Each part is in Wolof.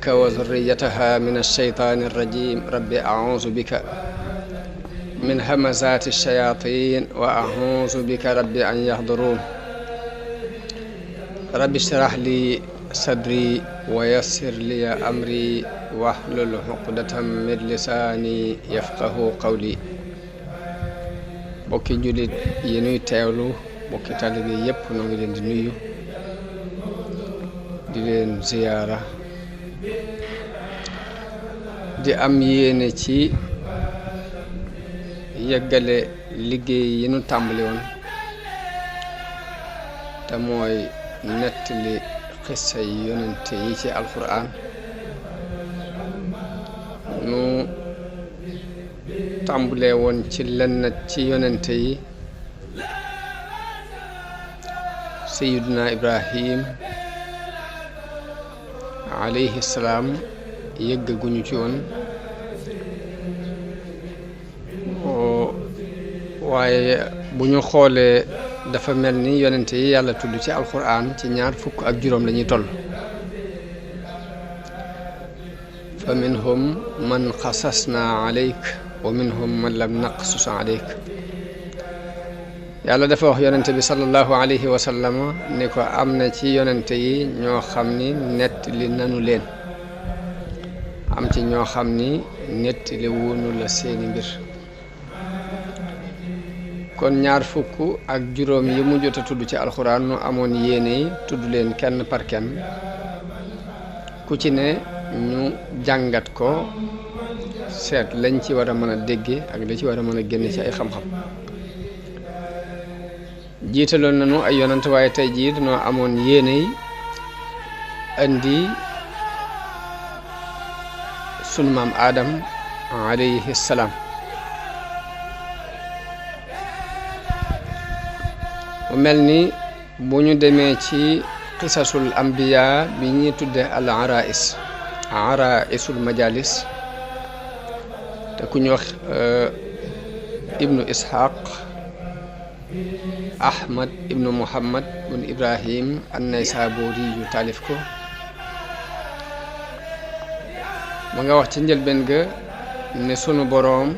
بك وذريتها من الشيطان الرجيم رب أعوذ بك من همزات الشياطين وأعوذ بك رب أن يحضرون رب اشرح لي صدري ويسر لي أمري واحلل عقدة من لساني يفقه قولي bokki julit yi nuy teewlu bokki taalibe yépp noo ngi leen di nuyu di leen ziyaara di am yéene ci yeggale liggéey yi nu tàmbali woon te mooy nettali xissa yi yonente yi ci alquran nu tàmbalee woon ci lenn ci yonente yi sayyiduna Ibrahim alayhi salaam yëggaguñu ci woon waaye bu ñu xoolee dafa mel ni yonente yi yàlla tudd ci alquran ci 25 lañuy toll fa minhum man xasasna alayk wa minhum man lam naqsus alayk yàlla dafa wax yonente bi sallallahu alayhi wa sallam ni ko am na ci yonente yi ñoo xam ni nettali nanu leen am ci ñoo xam ni nettali wunu la seeni mbir kon 25 yi mu jot a tudd ci alxuraan nu amoon yéene yi tudd leen kenn par kenn ku ci ne ñu jàngat ko seet lañ ci war a mën a dégge ak la ci war a mën a génne ci ay xam-xam jiitaloon nañu ay yonant waaye tey jii dañoo amoon yéene yi andi sunu maam Adam alayhi salaam mu mel ni bu ñu demee ci qisasul ambiya bi ñuy tudde al araisul majalis te ku ñu wax ibnu ishaq ahmad ibnu muhammad bun ibrahim an-naysaburi yu taalif ko ma nga wax ci njëlbeen ga ne sunu boroom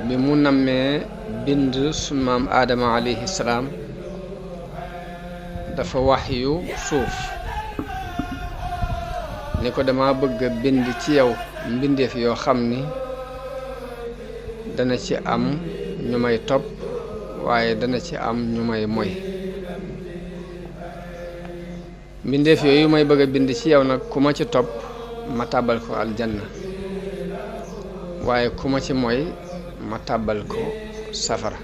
bi mu nammee bind sunu maam aadama alayhi salaam dafa waxyu suuf ni ko dama bëgg a bind ci yow mbindeef yoo xam ni dana ci am ñu may topp waaye dana ci am ñu may moy mbindeef yooyu may bëgg a bind ci yow nag ku ma ci topp ma tàbbal ko aljanna waaye ku ma ci moy ma tàbbal ko safara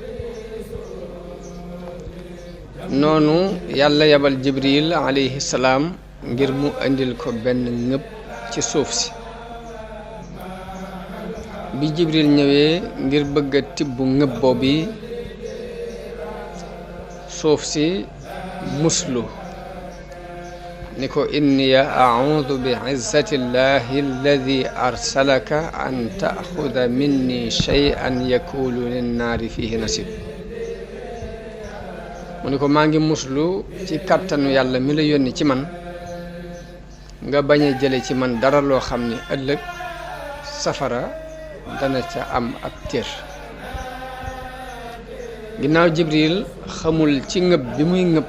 noonu yàlla yabal jibril alayhi salaam ngir mu indil ko benn ngëb ci suuf si bi jibril ñëwee ngir bëgg a tibb ngëb boobu suuf si muslu ni ko inniya a'udhu bi izzati llahi alladi arsalaka an ta'khudha minni shay'an yakulu linnaari fihi nasib mu ni ko maa ngi muslu ci kàttanu yàlla mi la yónni ci man nga bañ a jële ci man dara loo xam ni ëllëg safara dana ca am ab cër ginnaaw jibril xamul ci ngëb bi muy ngëb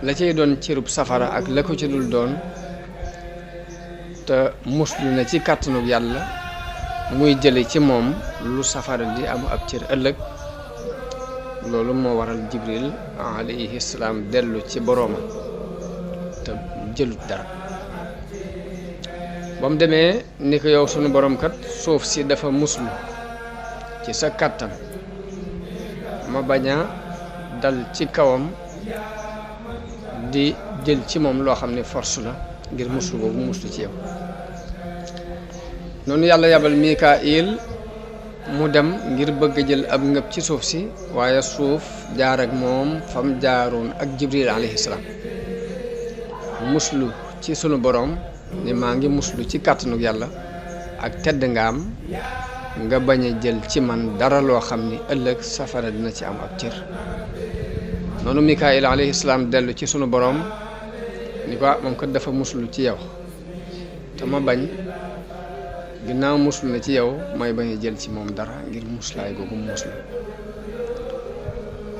la cay doon cërub safara ak la ko ci dul doon te muslu na ci kàttanu yàlla muy jële ci moom lu safara di am ab cër ëllëg loolu moo waral jibril alayhi salaam dellu ci boroomam te jëlut dara ba mu demee ni ko yow sunu borom kat suuf si dafa muslu ci sa kàttan ma bañ a dal ci kawam di jël ci moom loo xam ne force la ngir muslu boobu muslu ci yow noonu yàlla yabal Mikaayil mu dem ngir bëgg a jël ab ngëb ci suuf si waaye suuf jaar ak moom fam jaaroon ak jibril alayhi salaam muslu ci sunu borom ni maa ngi muslu ci kàttanu yàlla ak tedd nga am nga bañ a jël ci man dara loo xam ni ëllëg safara dina ci am ab cër noonu Mikaayil alayhi salaam dellu ci sunu borom ni ko moom kat dafa muslu ci yow te ma bañ ginnaaw muslu na ci yow may bañ a jël ci moom dara ngir muslaay googu muslu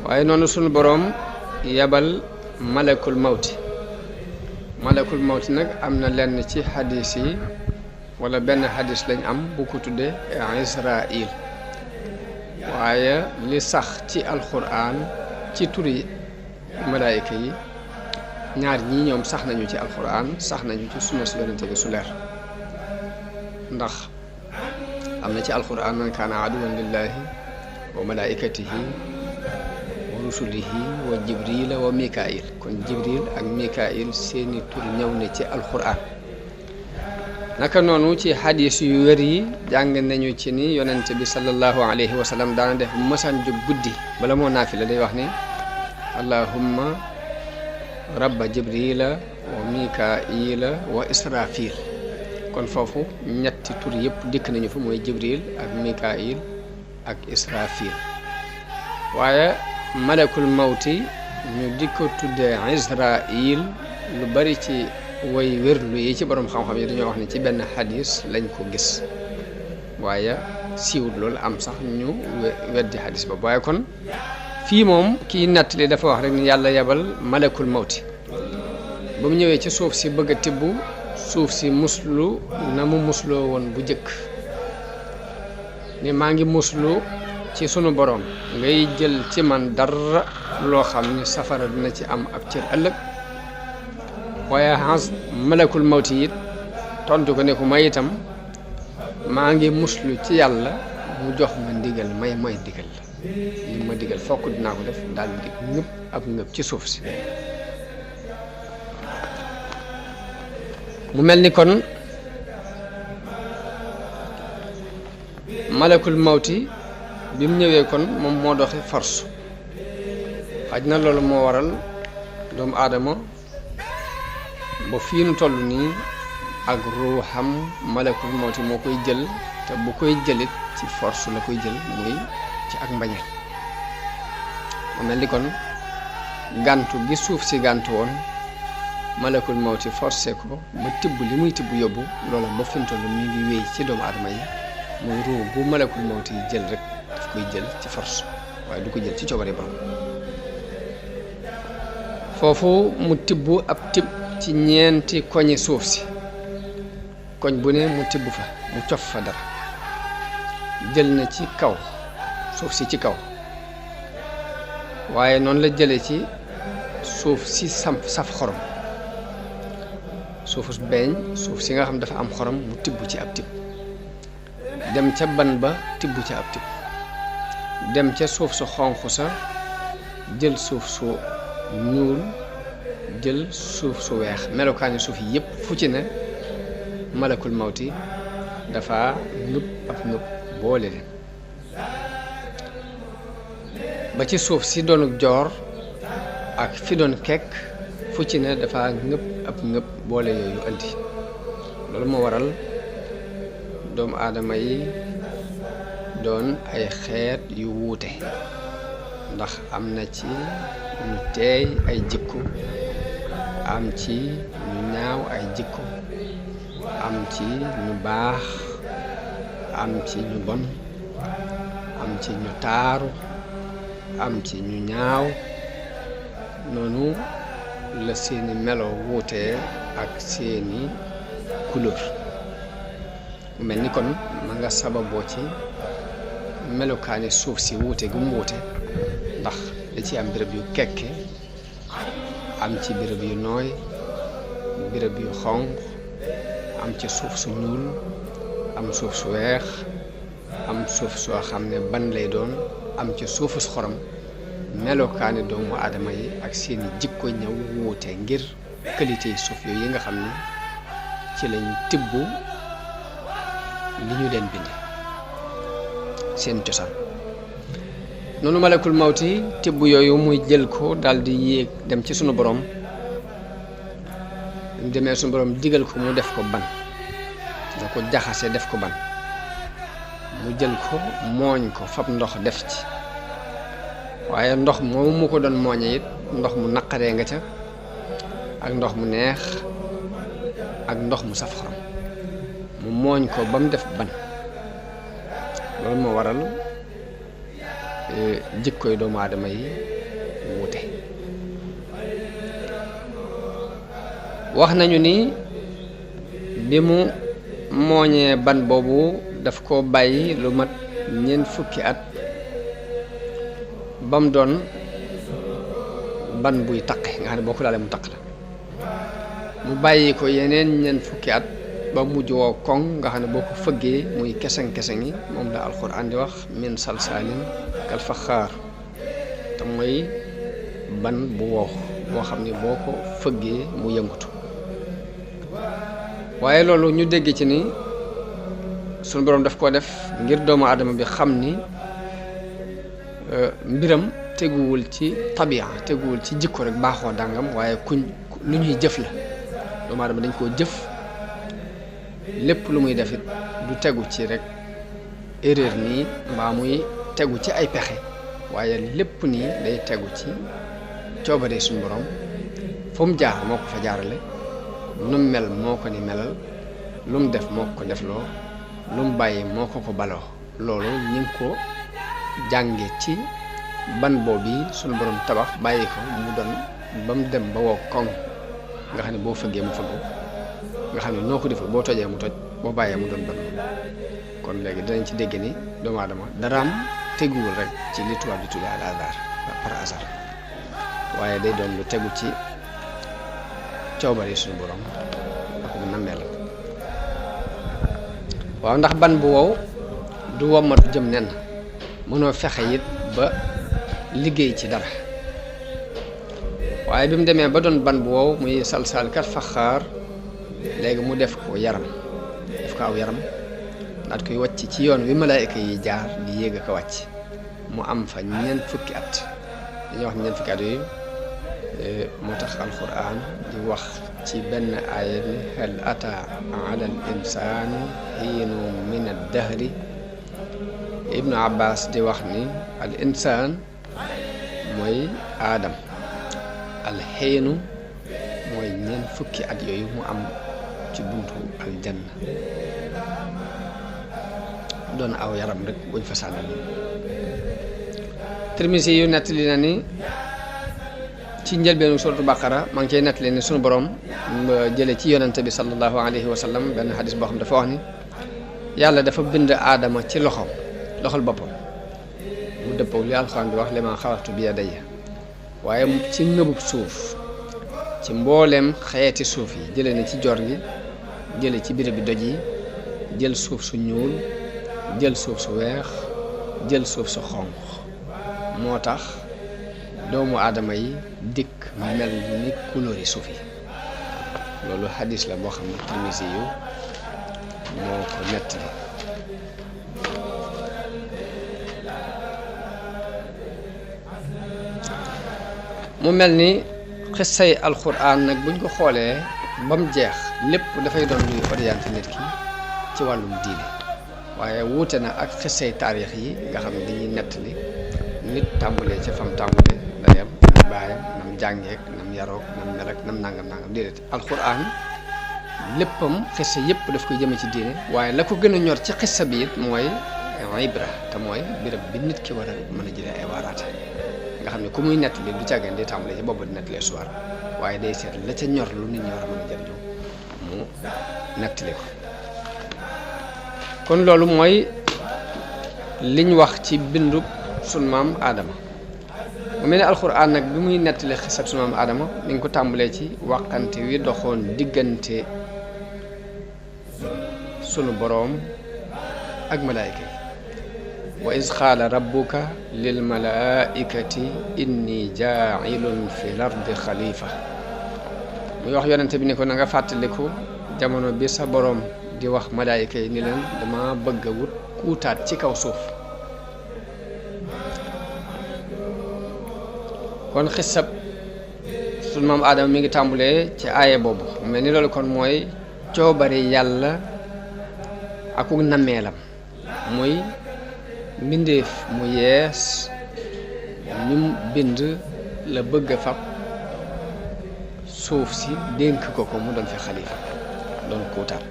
waaye noonu sunu boroom yabal malakul mawti nag am na lenn ci xadis yi wala benn xadis lañ am bu ko tuddee Israil waaye li sax ci alxuraan ci turi malaayika yi ñaar ñii ñoom sax nañu ci alxuraan sax nañu ci sunna si yonente bi su leer ndax am na ci alxuraan man kaana aduwan lillahi wa malaikatihi wa rusulihi wa jibrila wa mikail kon jibril ak mikail seeni tur ñëw na ci alxuraan naka noonu ci xadis yu wér yi jàng nañu ci ni yonente bi sallallahu alayhi wa sallam daana def mësaan jóg guddi bala moo naafila day wax ni allahumma rabba jibrila wa mikaila wa israfil kon foofu ñetti tur yëpp dikk nañu fa mooy jibril ak mikail ak israfil waaye malakul mawti ñu di ko tuddee Israil lu bari ci way wérlu yi ci borom xam-xam yi dañoo wax ne ci benn xadis lañ ko gis waaye siiwut loolu am sax ñu weddi xadis ba waaye kon fii moom kii nattali dafa wax rek ni yàlla yebal malakul mawti ba mu ñëwee ci suuf si bëgg a tibb suuf si muslu na mu musloo woon bu jëkk ni maa ngi muslu ci sunu borom ngay jël ci man dara loo xam ni safara dina ci am ab cër ëllëg waaye xans malakul mawti it tontu ko ne ko may itam maa ngi muslu ci yàlla mu jox ma ndigal may digal la li ma digal fokk dinaa ko def daal di ñëpp ab ñëpp ci suuf si mu mel ni kon malakul mawti bi mu ñëwee kon moom moo doxe force xaj na loolu moo waral doomu aadama ba fii nu toll nii ak ruuxam malakul mawti moo koy jël te bu koy jëlit ci force la koy jël muy ci ak mbañeel mu mel ni kon gàntu gi suuf si gàntu woon malakul mawti forcé ko ba tibb li muy tibb yóbbu loola ba fi mu toll mi ngi wéy ci doomu aadama yi muy ruu bu malakul mawti jël rek daf koy jël ci force waaye du ko jël ci coobare borom foofu mu tibb ab tibb ci ñeenti koñi suuf si koñ bu ne mu tibb fa mu cof fa dara jël na ci kaw suuf si ci kaw waaye noonu la jële ci suuf si saf xorom suufu beeñ suuf si nga xam dafa am xorom mu tibb ci ab tibb dem ca ban ba tibb ca ab tibb dem ca suuf su xonq sa jël suuf su ñuul jël suuf su weex melokaani suuf yi yëpp fu ci ne malakul mawti dafa nëb ab nëb boole leen ba ci suuf si doonuk joor ak fi doon kekk fu ci ne dafa ngëb ab ngëb boole yooyu andi loolu moo waral doomu aadama yi doon ay xeet yu wuute ndax am na ci ñu teey ay jikko am ci ñu ñaaw ay jikko am ci ñu baax am ci ñu bon am ci ñu taaru am ci ñu ñaaw noonu la seeni melo wuutee ak seeni couleur mu mel ni kon ma nga sababoo ci melokaani suuf si wuute gu mu wuute ndax da ci am béréb yu kekke am ci béréb yu nooy béréb yu xonq am ci suuf su ñuul am suuf su weex am suuf soo xam ne ban lay doon am ci suufu su xorom melokaani doomu aadama yi ak seeni jikko ñëw wuute ngir qualité yi suuf yooyu yi nga xam ne ci lañ tibb li ñu leen bind seen cosaan noonu malakul mawti tibb yooyu muy jël ko daal di yéeg dem ci sunu borom mu demee sunu borom digal ko mu def ko ban da ko jaxase def ko ban mu jël ko mooñ ko fab ndox def ci waaye ndox moomu mu ko doon mooñe it ndox mu naqaree nga ca ak ndox mu neex ak ndox mu saf xorom mu mooñ ko ba mu def ban loolu moo waral jikkoy doomu aadama yi wuute wax nañu ni bi mu mooñee ban boobu daf ko bàyyi lu mat ñeent fukki at ba mu doon ban buy taqe nga xam ne boo ko laalee mu taq la mu bàyyi ko yeneen ñeent fukki at ba mujj woo koŋ nga xam ne boo ko fëggee muy keseng-keseng yi moom la alxuraan di wax min salsaalin kal faxaar te mooy ban bu wow boo xam ne boo ko fëggee mu yëngutu waaye loolu ñu dégg ci ni sunu boroom daf koo def ngir doomu aadama bi xam ni mbiram teguwul ci tabia teguwul ci jikko rek baaxoo dàngam waaye lu ñuy jëf la doomu aadama dañ koo jëf lépp lu muy def it du tegu ci rek erreur nii mbaa muy tegu ci ay pexe waaye lépp nii day tegu ci coobare suñu borom fu mu jaar moo ko fa jaarale lu mu mel moo ko ni melal lu mu def moo ko defloo lu mu bàyyi moo ko baloo loolu ñu ngi ko jànge ci ban boobu suñu borom tabax bàyyi ko mu doon ba mu dem ba wow koŋ nga xam ne boo fëggee mu fëggu nga xam ne noo ko defee boo tojee mu toj boo bàyyee mu doon ban kon léegi danañ ci dégg ni doomu aadama daraam teguwul rek ci li tubaab di tuddee al hasard par hasard waaye day doon lu tegu ci coobare suñu borom ak mu nammeel waaw ndax ban bu wow du wommatu jëm nen mënoo fexe it ba liggéey ci dara waaye bi mu demee ba doon ban bu wow muy salsal kat faxaar léegi mu def ko yaram def ko aw yaram daat koy wàcc ci yoon wi malaayika yi jaar di yéeg a ko wàcc mu am fa ñeent fukki at dañuy wax ñeent fukki at yooyu moo tax alquran di wax ci benn aaya ni hal ata ala al insani hiinu min ad-dahri ibnu abbas di wax ni al insaan mooy aadam al xiinu mooy ñeent fukki at yooyu mu am ci buntu aljanna doon aw yaram rek buñ fa sànnal Tirmisi yu nettali na ni ci njëlbeenu suratu baqara maa ngi cay nettali ni sunu borom jële ci yonante bi sallallahu alayhi wa sallam benn xadis boo xam dafa wax ni yàlla dafa bind aadama ci loxol boppam mu dëppoo li alxuraan bi wax li ma xalaqtu bi yadayya waaye ci ngëbub suuf ci mbooleem xeeti suuf yi jële na ci jor gi jële ci béréb bi doj yi jël suuf su ñuul jël suuf su weex jël suuf su xonq moo tax doomu aadama yi dikk mel ni couleur yi suuf yi loolu xadis la boo xam ne Tirmisi yu moo ko nettali mu mel ni xissay alxuraan nag buñ ko xoolee ba mu jeex lépp dafay doon luy orienté nit ki ci wàllum diine waaye wuute na ak xissay taarix yi nga xam ne dañuy nettali nit tàmbalee ca fam tàmbalee dayam baayam nam jàngeek nam yarook nam melak nam nangam déedéet alxuraan léppam xissa yépp daf koy jëme ci diine waaye la ko gën a ñor ci xissa bi it mooy ibra te mooy béréb bi nit ki war a mën a jëlee ay waaraate nga xam ne ku muy nettali du càggeen day tàmbalee ci boobu di nettalee soir waaye day seet la ca ñor lu nit ñi war a mën a jëriñoo mu nettali ko kon loolu mooy liñ wax ci bindu sunu maam Adama mu mel ne alxuraan nag bi muy nettali xisab sunu maam Adama mi ngi ko tàmbalee ci wàqante wi doxoon diggante sunu boroom ak malaayika yi wa iz qaala rabbuka lil malaaikati inni jaa'ilun fi lardi xalifa muy wax yonente bi ni ko na nga fàttaliku jamono bi sa boroom di wax malaayika yi ni leen dama bëgg a wut kuutaat ci kaw suuf kon xisab sunu maam Aadama mi ngi tàmbulee ci aaya boobu mel ni loolu kon mooy coobari yàlla aku nammeelam muy mbindeef mu yees ñu bind la bëgg a fab suuf si dénk ko mu doon fi xalifa doon kuutaat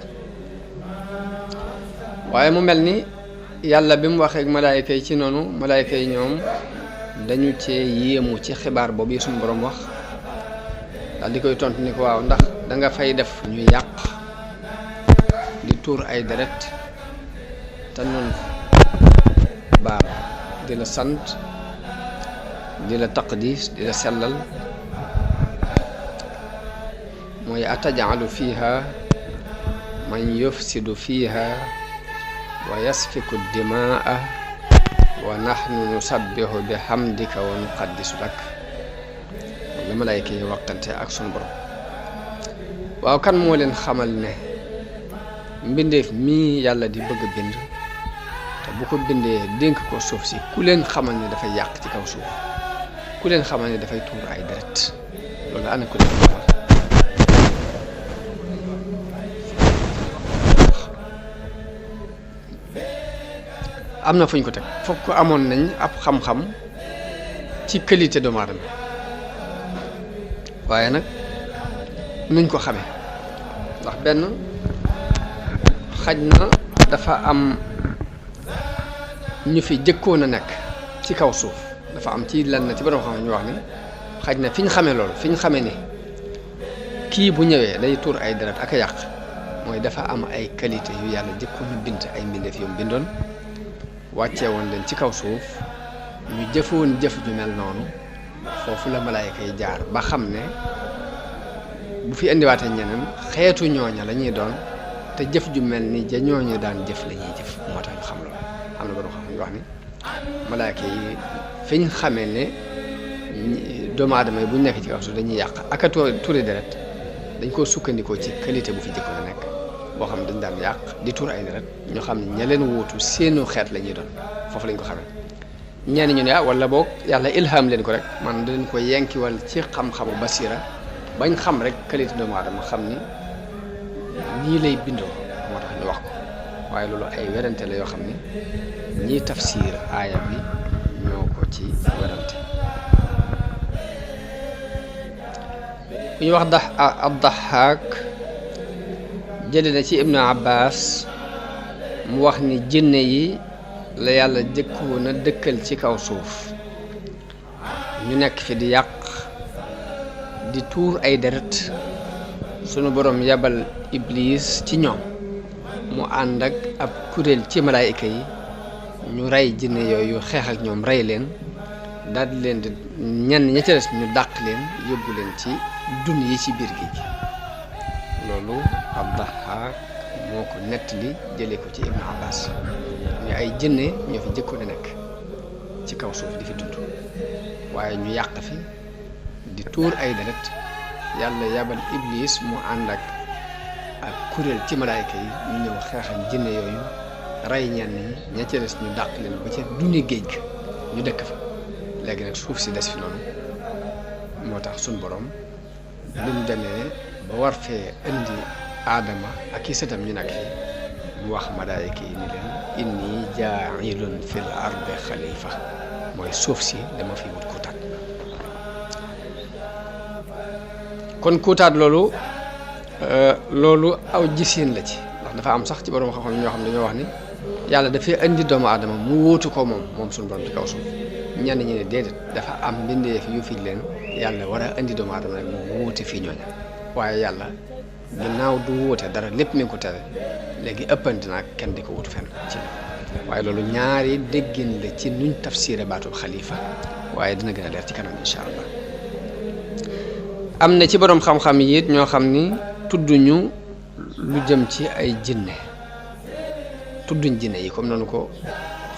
waaye mu mel ni yàlla bi mu waxee ak malaayka yi ci noonu malaayka yi ñoom dañu cee yéemu ci xibaar boobu yi suñu borom wax daal di koy tontu ni ko waaw ndax danga fay def ñu yàq di tuur ay deret te noonu baab di la sant di la taqdis di la sellal mooy atajalu fiha man yufsidu fiha wa yasfiku dimaa wa nahnu nusabbihu bi hamdika wa nuqaddisu lak la malaayka yi waxtante ak sunu borom waaw kan moo leen xamal ne mbindeef mii yàlla di bëgg a bind te bu ko bindee dénk ko suuf si ku leen xamal ne dafay yàq ci kaw suuf ku leen xamal ne dafay tuur ay deret loolu ana ko leen xamal am na fu ñu ko teg foog ko amoon nañ ab xam-xam ci qualité doomu aadama waaye nag nuñ ko xamee ndax benn xaj na dafa am ñu fi jëkkoon a nekk ci kaw suuf dafa am ci lenn ci borom xam ñu wax ni xaj na fi ñu xamee loolu fi ñu xamee ni kii bu ñëwee day tuur ay deret ak a yàq mooy dafa am ay qualité yu yàlla jëkkoon a bind ay mbindeef yu mu bindoon wàccee woon leen ci kaw suuf ñu jëfoon jëf ju mel noonu foofu la malaayka yi jaar ba xam ne bu fi indiwaatee ñeneen xeetu ñooña la ñuy doon te jëf ju mel ni ja ñooñu daan jëf la ñuy jëf moo tax ñu xam loolu am na borom xam ñu wax ni malaayka yi fi ñu xamee ne doomu aadama yi bu ñu nekk ci kaw suuf dañuy yàq ak a tuuri deret dañ koo sukkandikoo ci qualité bu fi jëkkoon a nekk boo xam ne dañ daan yàq di tuur ay deret ñoo xam ne ña leen wuutu seenu xeet la ñuy doon foofu lañ ko xamee ñenn ñu ne wala boog yàlla ilham leen ko rek man dañ ko yenkiwal ci xam-xamu basira bañ xam rek qualité doomu aadama xam ni nii lay bindoo moo tax ñu wax ko waaye loolu ay werante la yoo xam ne ñii tafsir aaya bi ñoo ko ci werante bu ñu wax ad-Dahhaak jële na ci Ibnu Abbas mu wax ni jinne yi la yàlla jëkkoon a dëkkal ci kaw suuf ñu nekk fi di yàq di tuur ay deret sunu borom yabal iblis ci ñoom mu ànd ak ab kuréel ci malaayika yi ñu rey jinne yooyu xeex ak ñoom rey leen daal di leen di ñenn ña ca des ñu dàq leen yóbbu leen ci dun yi ci biir géej gi loolu ad-Dahhaak moo ko nettali jëlee ko ci Ibnu Abbas ñu ay jinne ñoo fi jëkkoon a nekk ci kaw suuf di fi dund waaye ñu yàq fi di tuur ay deret yàlla yabal iblis mu ànd ak kuréel ci malaayka yi ñu ñëw xeexal jinne yooyu rey ñenn ñi ña ca des ñu dàq leen ba ca duni géej ga ñu dëkk fa léegi nag suuf si des fi noonu moo tax suñ borom bi mu demee ba war fee indi aadama ak i sëtam ñu nag fi mu wax malaayka yi ni leen inni jaa'ilun fil ardi xalifa mooy suuf si dama fi wut kuutaat kon kuutaat loolu aw gisiin la ci ndax dafa am sax ci borom xam-xam ñoo xam ne dañoo wax ni yàlla dafay indi doomu aadama mu wóotu ko moom suñu borom ci kaw suuf ñenn ñi ne déedéet dafa am mbindeef yu fi leen yàlla war a indi doomu aadama rek mu wóote fii ñooña waaye yàlla ginnaaw du wóote dara lépp mi ngi ko tere léegi ëppante naag kenn di ko wutu fenn ci waaye loolu ñaari déggin la ci nuñ tafsiré baatul xalifa waaye dina gën a leer ci kanam incha allah am na ci borom xam-xam yi it ñoo xam ni tudduñu lu jëm ci ay jinne tudduñ jinne yi comme noonu ko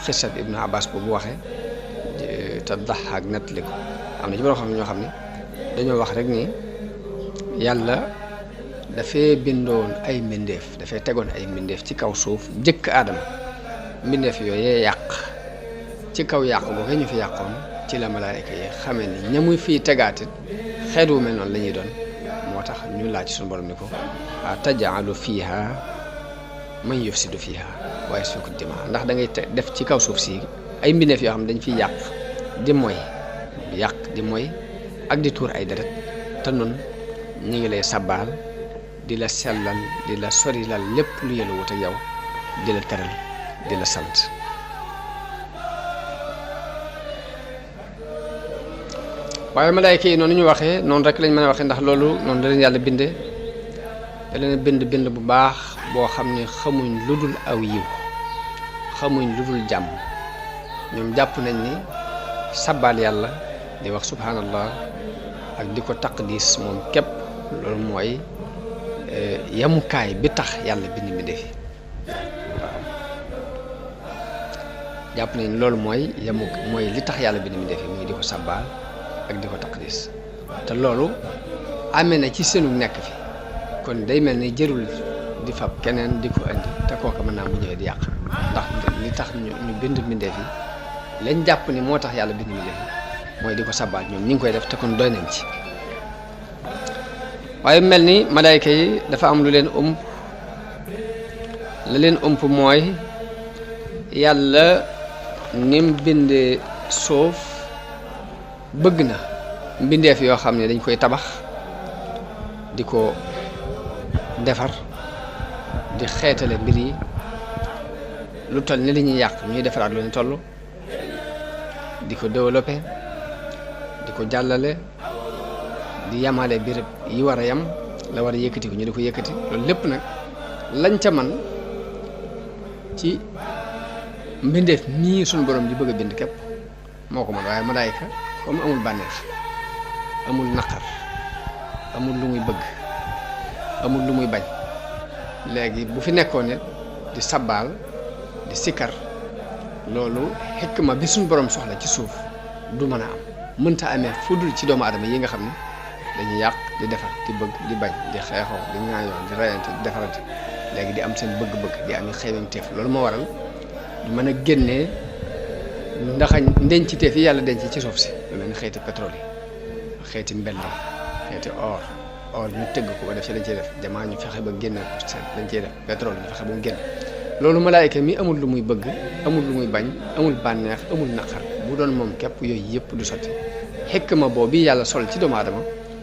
xisat Ibnu Abbas boobu waxee te Dahhaak nettali ko am na ci borom xam ñoo xam ne dañoo wax rek ni yàlla dafay bindoon ay mbindeef dafay tegoon ay mbindeef ci kaw suuf jëkk aadama mbindeef yooyee yàq ci kaw yàq boo ñu fi yàqoon ci la malaayka yi xamee ni ñamuy fii tegaatit xeet wu mel noonu la ñuy doon moo tax ñu laaj suñu borom ni ko taj'alu fiiha man yufsidu fiiha wa yasfiku dimaa ndax da ngay def ci kaw suuf si ay mbindeef yoo xam dañ fiy yàq di moy ak di tuur ay deret te nun ñu ngi lay sabbaal di la sellal di la sorilal lépp lu yelu wut ak yow di la teral di la sant waaye malaayka yi noonu ñu waxee noonu rek lañ mën a waxee ndax loolu noonu la leen yàlla bindee da leen bind bu baax boo xam ne xamuñ lu dul aw yiw xamuñ lu dul jàmm ñoom jàpp nañ ni sabbaal yàlla di wax subhanallah ak di ko taqdis moom képp loolu mooy yamukaay bi tax yàlla bind mi defi waaw jàpp nañ loolu mooy mooy li tax yàlla bind mi defi muy di ko sabbaal ak di ko taqdis te loolu amee na ci seenu nekk fi kon day mel ni jërul di fab keneen di ko andi te kooka mën naa bu ñëwee di yàq ndax li tax ñu bind mbindeef yi lañ jàpp ni moo tax yàlla bind mbindeef yi mooy di ko sabbaal ñoom ñi ngi koy def te kon doy nañ ci waaye mel ni malaayka yi dafa am lu leen la leen mooy yàlla nim bindee suuf bëgg na mbindeef yoo xam ne dañ koy tabax di ko defar di xeetale mbir yi lu toll ni li ñuy yàq ñuy defaraat lu ñu toll di ko développé di ko jàllale di yamale béréb yi war a yam la war a yëkkati ko ñu di ko yëkkati loolu lépp nag lañ ca man ci mbindeef mii suñu borom di bëgg a bind képp moo ko mën waaye malaayka comme amul bànneex amul naqar amul lu muy bëgg amul lu muy bañ léegi bu fi nekkoon ne di sabbaal di sikkar loolu xikma bi suñu borom soxla ci suuf du mën a am mënta amee fu dul ci doomu aadama yi nga xam ne dañuy yàq di defar di bëgg di bañ di xeexoo di ŋaayoo di rayante di defarante léegi di am seen bëgg-bëgg di am xeymamteef loolu moo waral du mën a génnee ndaxañ ndenciteef yi yàlla denc ci suuf si lu mel ni xeeti pétrole yi xeeti mbell xeeti or ñu tëgg ko ba def ci lañ ciy def jamaa ñu fexe ba génne ko seen lañ ciy def pétrole ñu fexe ba mu génn loolu malaayka mi amul lu muy bëgg amul lu muy bañ amul bànneex amul naqar bu doon moom képp yooyu yëpp du sotti xikma boobu yàlla sol ci doomu aadama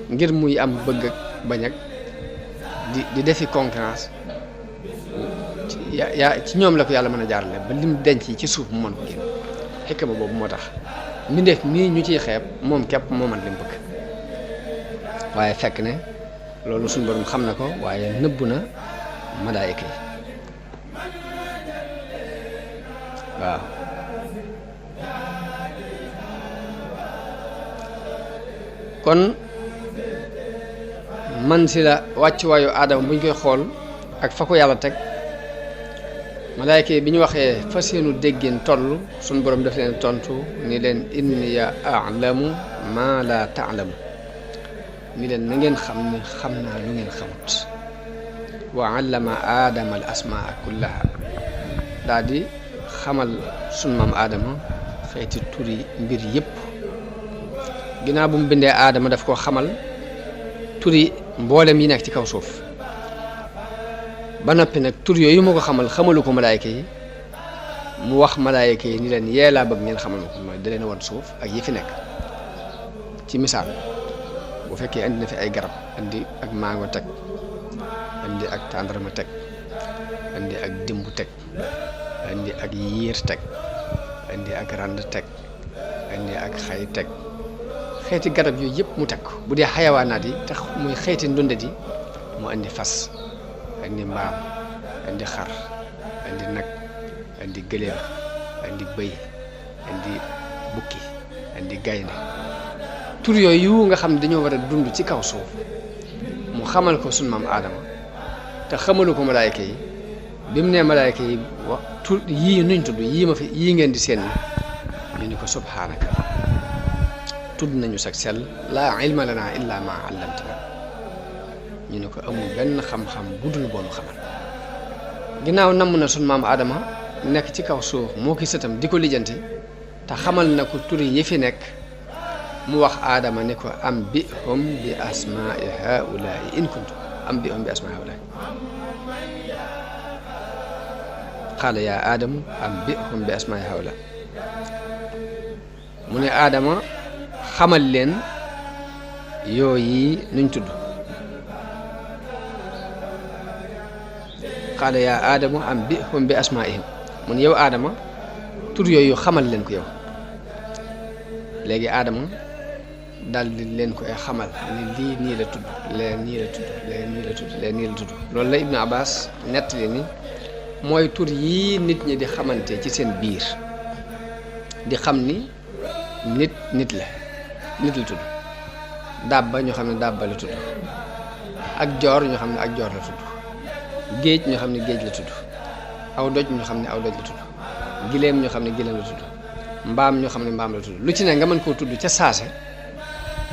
ngir muy am bëgg ak bañ ak di defi concurrence ci ñoom la ko yàlla mën a jaarale ba lim denc ci suuf mu mën ko génn xikma boobu moo tax mbindeef mii ñu ciy xeeb moom képp moo mën lim bëgg waaye fekk ne loolu suñu borom xam na ko waaye nëbbu na malaayka yi waaw kon man si la wàccuwaayu aadama bu ñu koy xool ak fa ko yàlla teg malaayka yi bi ñu waxee fa seenu déggin toll suñu borom daf leen tontu ni leen inni a'lamu ma la ta'lamu ni leen na ngeen xam ne xam naa lu ngeen xamut wa allama aadama al asmaa kullaha daa di xamal sunu maam aadama xeeti turi mbir yépp ginnaaw bu mu bindee aadama daf koo xamal turi mboolem yi nekk ci kaw suuf ba noppi nag tur yooyu moo ko xamal xamalu ko malaayka yi mu wax malaayka yi ni leen yee laa bëgg ngeen xamal ma ko mooy da leen woon suuf ak yi fi nekk ci misaal bu fekkee andi na fi ay garab andi ak mango teg andi ak tàndarma teg andi ak dimbu teg andi ak yiir teg andi ak rand teg andi ak xay teg xeeti garab yooyu yëpp mu teg ko bu dee xayawaanaat yi tax muy xeeti ndundat yi mu andi fas andi mbaam andi xar andi nag andi gëléem andi bëy andi bukki andi gaynde tur yooyu nga xam ne dañoo war a dund ci kaw suuf mu xamal ko sunu maam aadama te xamalu ko malaayka yi bi mu nee malaayka yi wax tur yii nuñ tudd yii ngeen di seen ñu ni ko subhaanaka tudd nañu sag sell laa ilma lana illa ma allamtana ñu ne ko amul benn xam-xam bu dul boonu xamal ginnaaw namm na sunu maam aadama nekk ci kaw suuf moo ki sëtam di ko lijjanti te xamal na ko turi yi fi nekk mu wax aadama ne ko am bi hum bi asmaai haulaai in kuntum am bi hum bi asmaai haulaai qaala yaa aadamu am bi hum bi asmaai haulaai mu ne aadama xamal leen yooyi nuñ tudd qaala yaa aadamu ambihum bi asmaihim mun yow aadama tur yooyu xamal leen ko yow. léegi aadama daal di leen koy xamal ni lii nii la tudd lee nii la tudd lee nii la tudd lee nii la tudd loolu la Ibnu Abbas nettali ni mooy tur yii nit ñi di xamante ci seen biir di xam ni nit la tudd dabba ñoo xam ne dabba la tudd ak joor ñoo xam ne ak joor la tudd géej ñoo xam ne géej la tudd aw doj ñoo xam ne aw doj la tudd gileem ñoo xam ne gileem la tudd mbaam ñoo xam ne mbaam la tudd lu ci ne nga mën koo tudd ca saase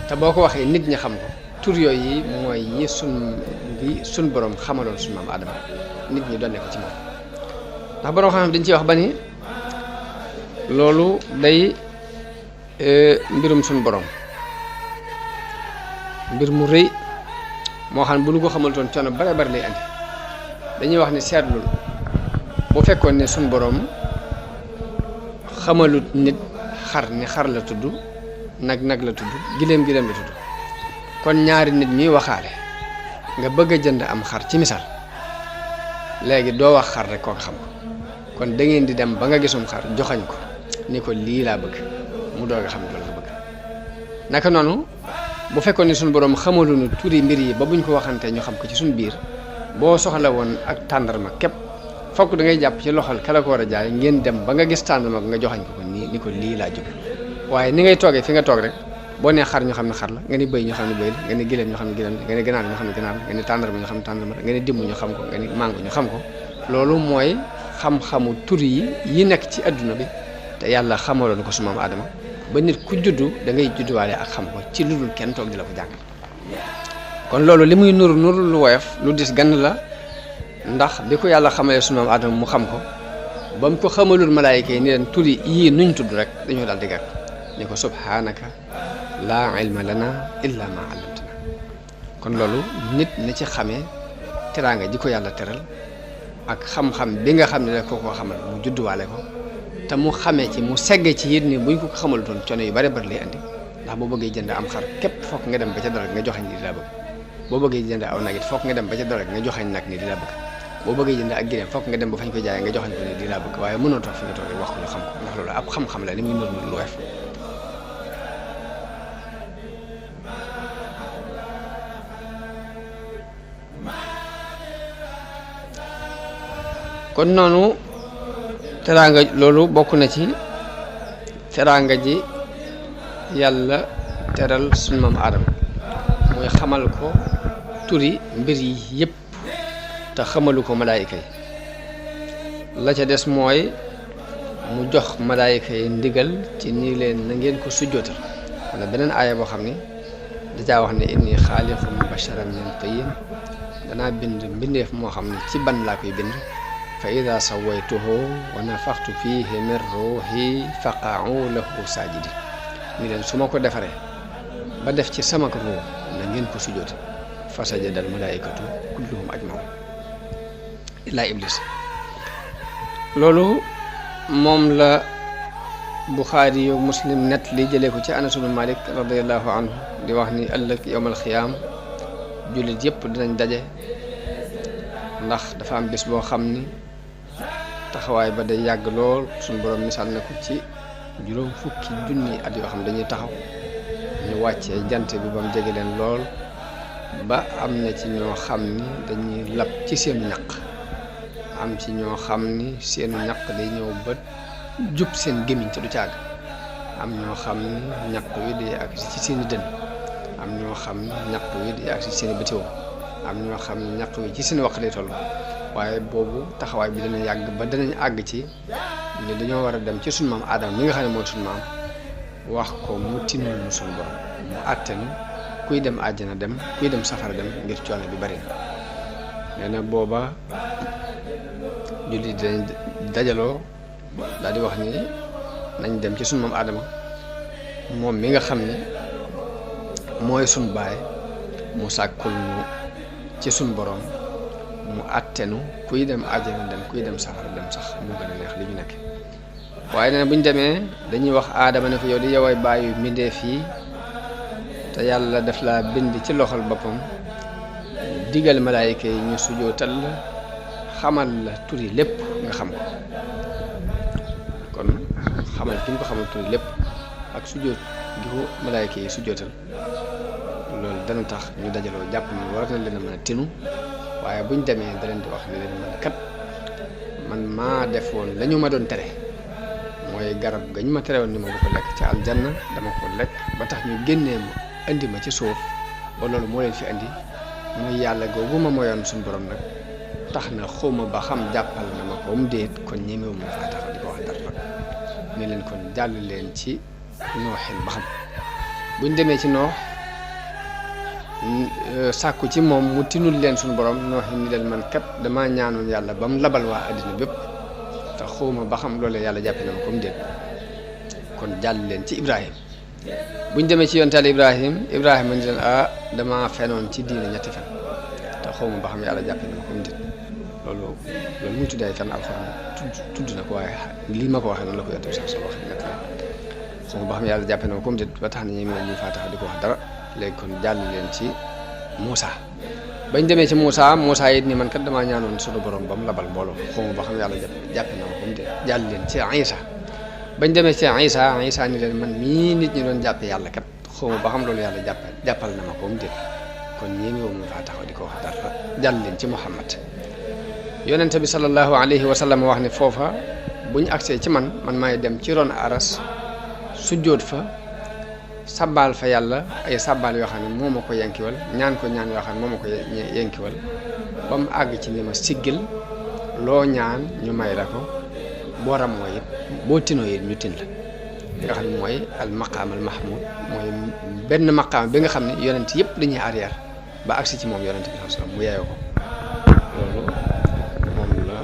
te boo ko waxee nit ñi xam ko tur yooyu yi mooy yi sun borom xamaloon suñu maam Adama nit ñi doon ne ko ci moom ndax borom xam-xam dañ ciy wax ba ni loolu day mbirum suñu borom mbir mu rëy moo xam ne bu ñu ko xamaltoon coono bare bare lay andi dañuy wax ni seetlul bu fekkoon ne suñu borom xamalut nit xar ni xar la tudd nag la tudd gileem la tudd kon ñaari nit ñuy waxaale nga bëgg a jënd am xar ci misaal léegi doo wax xar rek koo xam ko kon da ngeen di dem ba nga gisum xar joxañ ko ni ko lii laa bëgg mu doog a xam loolu nga bëgg naka noonu bu fekkoon ne suñu borom xamaluñu turi mbir yi ba buñ ko waxantee ñu xam ko ci suñu biir boo soxla woon ak tàndarma képp fokk da ngay jàpp ci loxol kala ko war a jaay ngeen dem ba nga gis tàndarma nga joxañ ko nii ni ko lii laa jóg waaye ni ngay toogee fi nga toog rek boo nee xar ñu xam ne xar la nga ni bëy ñu xam ne bëy la nga ni gileem ñu xam ne gileem la nga ni ganaar ñu xam ne ganaar la nga ni tàndarma ñu xam ne tàndarma la nga ni dimm ñu xam ko nga ni mango ñu xam ko loolu mooy xam-xamu tur yi nekk ci adduna bi te yàlla xamaloon ko su maam Adama ba nit ku juddu da ngay judduwaale ak xam ko ci lu dul kenn toog di la ko jàngal kon loolu li muy nuru lu woyof lu dis gann la ndax bi ko yàlla xamalee su maam Adama mu xam ko ba mu ko xamalul malaayika yi ni leen turi yii nuñ tudd rek dañoo daal di gàtt ni ko subhaanaka laa ilma lana illa ma allamtana kon loolu nit na ci xamee teraanga ji ko yàlla teral ak xam-xam bi nga xam ne rek koo xamal mu judduwaale ko te mu xamee ci mu segge ci yit ni buñ ko xamal doon coono yu bari bari lay andi ndax boo bëggee jënd am xar képp fokk nga dem ba ca dara nga joxañ ni di la bëgg boo bëggee jënd aw nag it fokk nga dem ba ca dara nga joxañ nag ni di la bëgg boo bëggee jënd ak gileem fokk nga dem ba fañ koy jaayee nga joxañ ko ni di la bëgg waaye mënoo toog fi nga toog rek wax ko ñu xam ko ndax loolu ab xam-xam la li muy nur lu weef kon noonu teraanga loolu bokk na ci teraanga ji yàlla teral suñu maam Aadama mooy xamal ko turi mbir yi yépp te xamalu ko malaayika yi la ca des mooy mu jox malaayika yi ndigal ci nii leen na ngeen ko sujjootal wala beneen aaya boo xam ni dajaa wax ne inni xaaliqum basharan min tiin danaa bind mbindeef moo xam ne ci ban laa koy bind fa ida sawaytuhu wa nafaxtu fihi min ruuhi faqa'u lahu saajidin ni leen su ma ko defaree ba def ci sama ruu na ngeen ko sujjoote fa sajada al malaikatu kulluhum ajmaun illa iblis loolu moom la Buxaari yu Muslim net li jëlee ko ci Anas ibn Malik radiyallahu anhu di wax ni ëllëg yawmal xiyaam jullit yëpp dinañ daje ndax dafa am bés boo xam ni taxawaay ba day yàgg lool suñu borom misaal na ko ci juróom fukki junni at yoo xam dañuy taxaw ñu wàccee jant bi ba mu jege leen lool ba am na ci ñoo xam ni dañuy lab ci seenu ñaq am ci ñoo xam ni seenu ñaq day ñëw ba jub seen gémmiñ te du càgg am ñoo xam ni ñaq wi day ak ci seeni dënn am ñoo xam ni ñaq wi day ak ci seeni bëtiwoom am ñoo xam ni ñaq wi ci seen waq lay toll waaye boobu taxawaay bi dana yàgg ba danañ àgg ci ni dañoo war a dem ci suñu maam Aadama mi nga xam ne mooy suñu maam wax ko mu tinul nu suñu borom mu àttenu kuy dem àjjana dem kuy dem safara dem ngir coono bi bari na nee na booba jullit dañ dajaloo daal di wax ni nañ dem ci suñu maam Aadama moom mi nga xam ne mooy suñu baay mu sàkkul ñu ci suñu borom mu àttenu kuy dem àjjana dem kuy dem safara dem sax mu gën a neex li ñu nekk waaye nee na bu ñu demee dañuy wax Aadama ne ko yow di yoway bàyyi mbindeef yi te yàlla daf laa bind ci loxol boppam digal malaayika yi ñu sujootal xamal la turi lépp nga xam ko kon xamal ki ñu ko xamal turi lépp ak sujjóot gi ko malaayka yi sujjóotal loolu dana tax ñu dajaloo jàpp ni war na leen a mën a tinu waaye buñ demee da leen di wax ne leen man kat man maa defoon la ñu ma doon tere mooy garab gañ ma tere woon ni ma bu ko lekk ci aljanna dama ko lekk ba tax ñu génnee ma indi ma ci suuf ba loolu moo leen fi indi muy yàlla googu ma moyoon suñu borom nag tax na xawma ba xam jàppal na ma ko mu déet kon ñemewu ma faa taxaw di ko wax dara ne leen kon jàll leen ci nooxin ba xam buñ demee ci noox sàkku ci moom mu tinul leen suñu borom nooxin ni leen man kat damaa ñaanoon yàlla ba mu labal waa àddina bépp te xawma ba xam loolee yàlla jàppe na ma ko mu déet kon jàll leen ci Ibrahim buñ demee ci yontaal Ibrahima ni leen dama fenoon ci diine ñetti fen te xawma ba xam yàlla jàppe na ma ko mu déet loolu muy tuddee fen alxuraan tudd na ko waaye lii ma ko waxee noonu la ko yonte sax soo waxee ñett xawma ba xam yàlla jàppe na ma ko mu déet ba tax na ñi ñu faa tax di ko wax dara léegi kon jàll leen ci Moussa bañ demee ci Moussa it ni man kat damaa ñaanoon suñu borom ba mu labal mbooloo xawma ba xam yàlla jàppe na ma ko mu déet jàll leen ci Isa bañ demee ci Isa ni leen man mii nit ñi doon jàppe yàlla kat xawma ba xam loolu yàlla jàppal na ma ko mu déet kon ñii ñëw mu faa taxaw di ko wax dara jàll leen ci Muhammad yonente bi sallallahu alayhi wa sallam wax ne foofa buñ agsee ci man maay dem ci ron aras sujjóot fa sabbaal fa yàlla ay sabbaal yoo xam ne moo ma ko yankiwal ñaan ko ñaan yoo xam ne moo ma ko yankiwal ba mu àgg ci ni ma siggil loo ñaan ñu may la ko boo ramoo it boo tinoo it ñu tin la nga xam ne mooy al maqaam al mahmud mooy benn maqaam bi nga xam ne yonent yëpp dañuy arrière ba agsi ci moom yonent bi sallallahu alayhi wasallam mu yeeyoo ko loolu moom la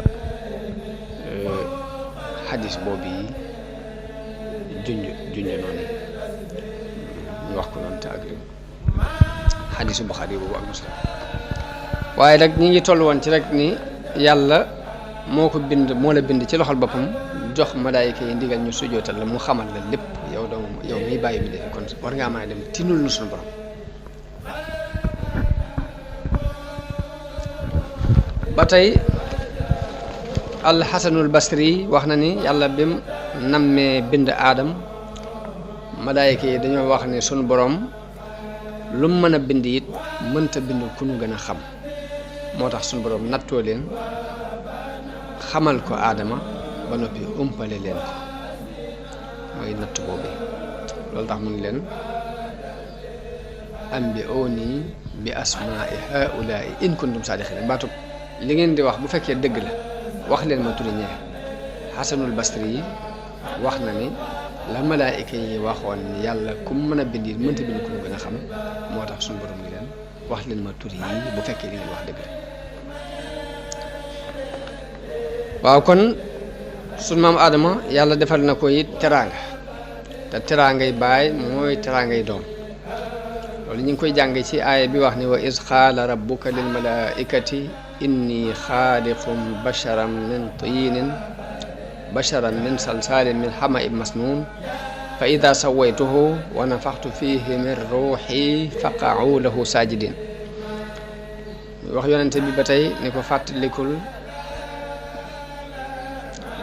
xadis boobu yi junj noonu ñu wax ko noonu te ak xadisu Buxaari boobu ak Muslim waaye nag ñi ngi toll woon ci rek ni yàlla moo la bind ci loxol boppam jox malaayika yi ndigal ñu sujootal la mu xamal la lépp yow miy bàyyi bi defi kon war ngaa mën a dem tinul nu suñu borom ba tey alxasanul basri wax na ni yàlla bim nammee bind aadam malaayika yi dañoo wax ne sunu borom lu mu mën a bind it mënta bind ku nu gën a xam moo tax sunu borom nattoo leen xamal ko aadama ba noppi umpale leen ko mooy natt boobu loolu tax mu ni leen ambi'uuni bi asmaa'i haa'ulaa'i in kuntum saadiqiin baatub li ngeen di wax bu fekkee dëgg la wax leen ma turi ñee xasanul basri yi wax na ni la malaayika yi waxoon ni yàlla ku mu mën a bind it mënta bind ku mu gën a xam moo tax suñu borom ni leen wax leen ma turi yi bu fekkee li ngeen wax dëgg la waaw kon sunu maam Adama yàlla defal na ko it teraanga te teraangay baay mooy teraangay doom loolu ñu ngi koy jàng ci aaya bi wax ni wa iz qaala rabbuka lil malaa'ikati inni xaaliqum basharan min salsaalin min hama'in masnuun fa ida sawaytuhu wa nafaxtu fihi min ruuxi faqa'u lahu saajidin wax yonente bi ba tey ni ko fàttalikul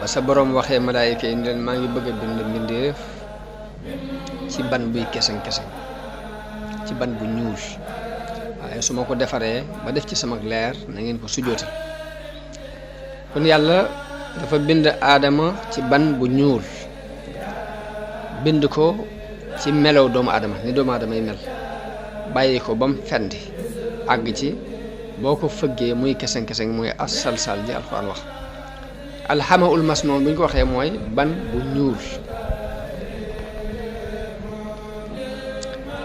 ba sa boroom waxee malaayika yi leen maa ngi bëgg a bind mbindeef ci ban buy keseng-keseng ci ban bu ñuul waaye su ma ko defaree ba def ci sama leer na ngeen ko sujjóotal kon yàlla dafa bind aadama ci ban bu ñuul bind ko ci melow doomu aadama ni doomu aadama yi mel bàyyi ko ba mu fendi àgg ci boo ko fëggee muy keseng-keseng muy as-salsal ji alxuraan wax alxamaul masnoon bu ñu ko waxee mooy ban bu ñuul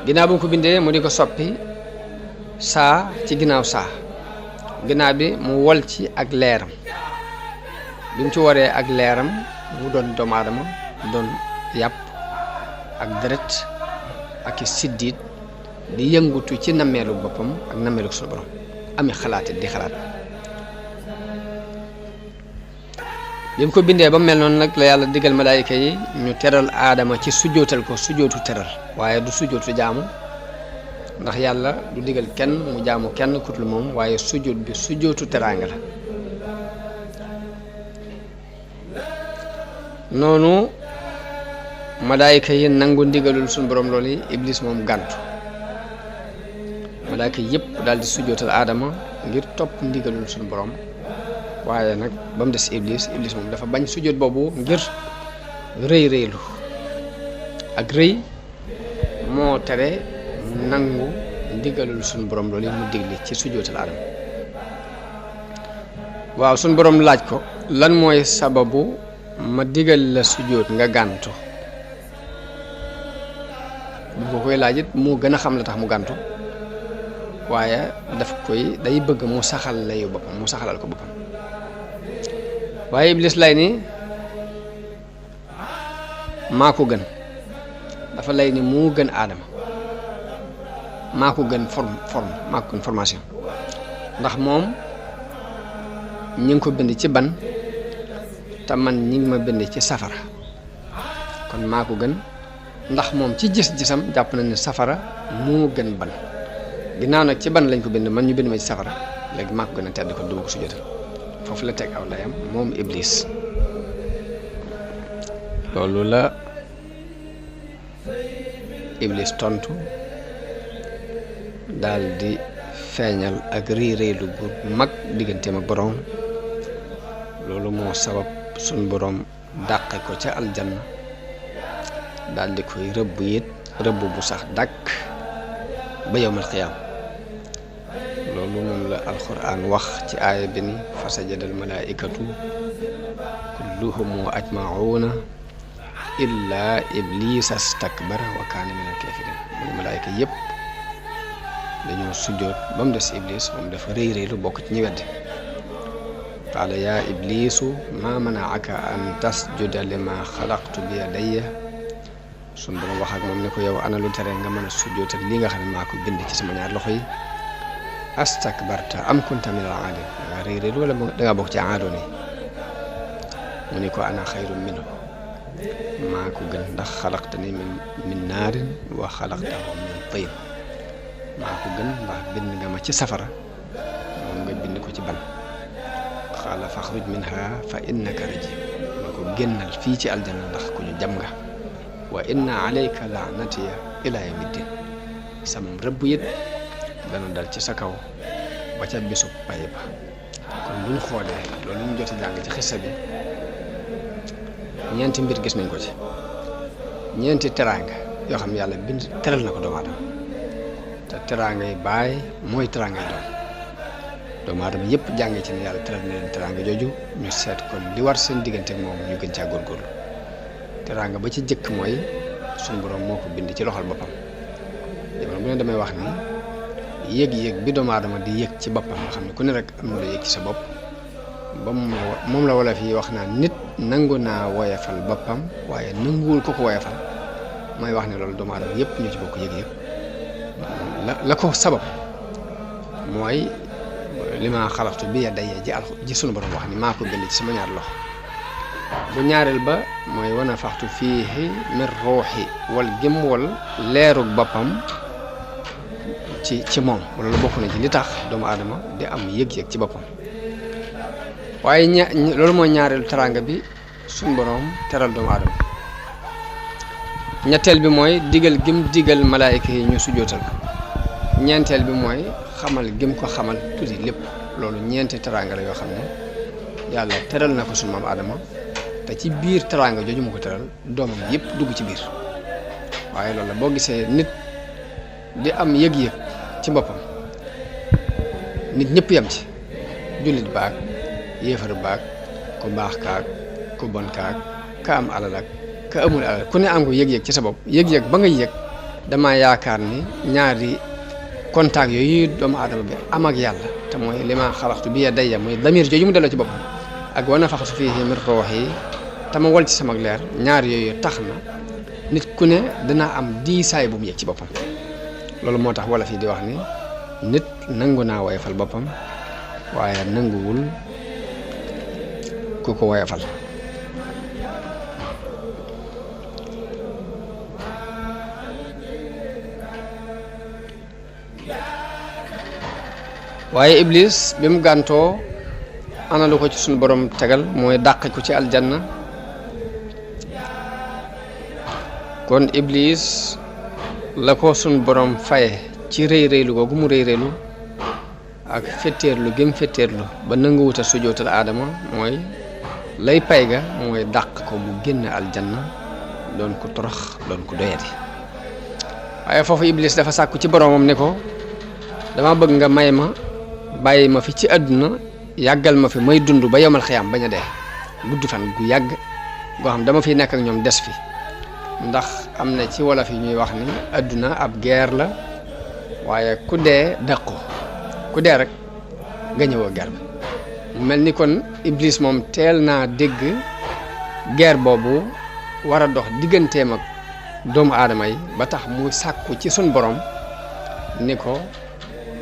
ginnaaw bu ñu ko bindee mu di ko soppi saa ci ginnaaw saa ginnaaw bi mu wol ci ak leeram bi mu ci waree ak leeram mu doon doomu aadama doon yàpp ak deret ak i siddiit di yëngutu ci nammeelu boppam ak nammeelu suñu borom ami xalaat di xalaat bi mu ko bindee ba mel noonu nag la yàlla digal malaayika yi ñu teral aadama ci sujjootal ko sujjootu teral waaye du sujjootu jaamu ndax yàlla du digal kenn mu jaamu kenn kutul moom waaye sujjoot bi sujjootu teraanga la noonu malaayika yi nangu ndigalul suñu borom loolu yi iblis moom gàntu malaayika yëpp daal di sujjootal aadama ngir topp ndigalul suñu borom waaye nag ba mu des iblis moom dafa bañ sujjoot boobu ngir rëylu ak rëy moo tere nangu ndigalul suñu borom loolu yi mu digle ci sujjootal aadama. waaw suñu borom laaj ko lan mooy sababu ma digal la sujjóot nga gàntu bu ko koy laaj it moo gën a xam la tax mu gàntu waaye daf koy day bëgg mu saxal layu boppam mu saxalal ko boppam waaye iblis lay ni maa ko gën dafa lay ni moo gën aadama maa ko gën forme maa ko gën formation ndax moom ñi ngi ko bind ci ban te man ñi ngi ma bind ci safara kon maa ko gën ndax moom ci gis-gisam jàpp na ne safara moo gën ban ginnaaw nag ci ban lañ ko bind man ñu bind ma ci safara léegi maa ko gën a tedd ko duma ko sujjóotal foofu la teg aw layam moom iblis loolu la iblis tontu daal di feeñal ak réeréelu gu mag digganteem ak boroom loolu moo sabab suñ boroom dàqe ko ca aljanna daal di koy rëbb it rëbb bu sax dàkk ba yawmal qiyaam loolu moom la alquran wax ci aaya bi ni fa sajada al malaikatu kulluhum ajmauna illa iblisa stakbara wa kaana min al kafirin mu malaayika yépp dañoo sujjoot ba mu des iblis moom dafa réy lu bokk ci ñi weddi qaala yaa iblisu ma manaaka an tasjuda lima xalaqtu bi yadayya sun borom wax ak moom ne ko yow ana lu tere nga mën a sujjoot ak li nga xam ne maa ko bind ci sama ñaar loxo yi astakbarta am kunta min al aadin dangaa réy lu wala dangaa bokk ci aadoon yi mu ne ko ana xayrun minhu maa ko gën ndax xalaqtani min naarin wa xalaqtahu min tiin maa ko gën ndax bind nga ma ci safara moom nga bind ko ci ban xaala faxruj minha fa innaka rajim ma ko génnal fii ci aljanna ndax ku ñu jam nga wa inna alayka laanatiya ila yawmiddin sama rëbb it dana dal ci sa kaw ba ca bisu pay ba kon buñ xoolee loolu ñu jot a jàng ci xissa bi ñeenti mbir gis nañ ko ci ñeenti teraanga yoo xam ne yàlla bind teral na ko doomu aadama te teraanga yi baay mooy teraanga yi doom doomu aadama yëpp jàngee ci ne yàlla teral na leen teraanga jooju ñu seet kon li war seen diggante ak moom ñu gën caa góorgóorlu teraanga ba ci jëkk mooy suñu borom moo ko bind ci loxol boppam jamono bu ne damay wax ni yëg-yëg bi doomu aadama di yëg ci boppam nga xam ne ku ne rek am na la yëg ci sa bopp ba moom la wolof yi wax naa nit nangu naa woyafal boppam waaye nanguwul ko woyafal mooy wax ne loolu doomu aadama yëpp ñu ci bokk yëg-yëg la ko sabab mooy li ma xalaqtu bi yadayya ji sunu borom wax ni maa ko bind ci sama ñaar loxo bu ñaareel ba mooy wa nafaxtu fiihi min ruuxi wal gëm wal leerug boppam ci moom loolu bokk na ci li tax doomu aadama di am yëg-yëg ci boppam waaye loolu mooy ñaareelu teraanga bi suñ borom teral doomu aadama ñetteel bi mooy digal gim digal malaayika yi ñu sujjootal ko ñeenteel bi mooy xamal gim ko xamal tuuti lépp loolu ñeenti teraanga la yoo xam ne yàlla teral na ko suñu maam aadama te ci biir teraanga jooju mu ko teral doomam yëpp dugg ci biir waaye loolu la boo gisee nit di am yëg-yëg ci boppam nit ñëpp yam ci jullit baag yéefar baag ku baax kaag ku bon kaag ka am alal ak ka amul alal ku ne am ko yëg-yëg ci sa bopp yëg-yëg ba nga yëg dama yaakaar ni ñaari contact yooyu doomu aadama bi am ak yàlla te mooy li ma xalaxtu bi yadayya mooy damir jooju mu delloo ci boppam ak wa nafaxtu fiihi min ruuhi te ma wol ci sama leer ñaar yooyu tax na nit ku ne dana am diisaay bu mu yëg ci boppam loolu moo tax wala fii di wax ni nit nangu naa woyofal boppam waaye nanguwul ku ko woyofal waaye iblis bi mu gàntoo ana lu ko ci suñu borom tegal mooy dàq ko ci aljanna kon iblis la ko sun borom faye ci rëy rëylu googu mu rëy rëylu ak fetteerlu gëm fetteerlu ba nanguwut a sujootal aadama mooy lay pay ga mooy dàq ko mu génn aljanna doon ko torox doon ko doyati waaye foofu iblis dafa sàkku ci boromam ne ko dama bëgg nga may ma bàyyi ma fi ci àdduna yàggal ma fi may dund ba yomal xiyam bañ a dee gudd fan gu yàgg goo xam dama fiy nekk ak ñoom des fi ndax am na ci wolof yi ñuy wax ni àdduna ab guerre la waaye ku dee dàqu ku dee rek nga ñëwoo guerre bi mu mel ni kon iblis moom teel naa dégg guerre boobu war a dox digganteem ak doomu aadama yi ba tax mu sàkku ci sun borom ni ko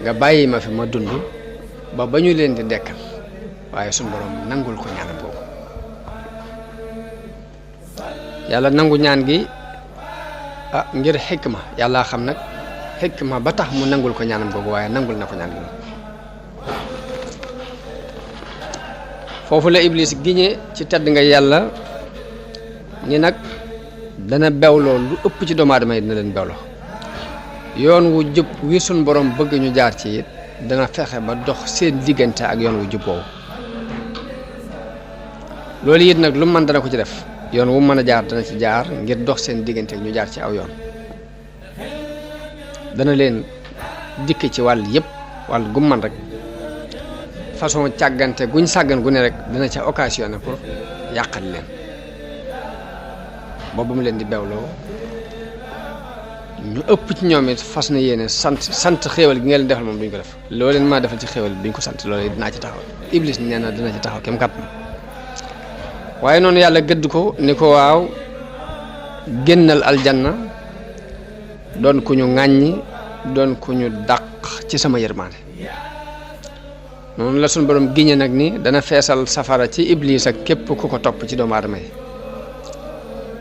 nga bàyyi ma fi ma dund ba ñu leen di dekkal waaye sun borom nangul ko ñaanam boobu yàlla nangu ñaan gi ngir xikma yàlla xam nag xikma ba tax mu nangul ko ñaanam googu waaye nangul na ko ñaan gi foofu la iblis giñe ci tedd nga yàlla ni nag dana bewloo lu ëpp ci doomu aadama yi dina leen bewloo yoon wu jub wi sun borom bëgg ñu jaar ci it dana fexe ba dox seen diggante ak yoon wu jub woowu loolu it nag lu mën dana ko ci def yoon wu mën a jaar dana ci jaar ngir dox seen diggante ñu jaar ci aw yoon dana leen dikk ci wàll yëpp wàll gu man rek façon càggante guñ sàggan gu ne rek dana ca occasionné pour yàqal leen boobu mu leen di bewloo ñu ëpp ci ñoom it fas na yéene sant xéewal gi nga leen defal moom duñ ko def loo leen maa defal ci xéewal bi duñ ko sant loolu dinaa ci taxaw iblis nee na dina ci taxaw kem kàttan waaye noonu yàlla gëdd ko ni ko waaw génnal aljanna doon ku ñu ŋàññi doon ku ñu dàq ci sama yërmaande noonu la suñu borom giñe nag ni dana feesal safara ci iblis ak képp ku ko topp ci doomu aadama yi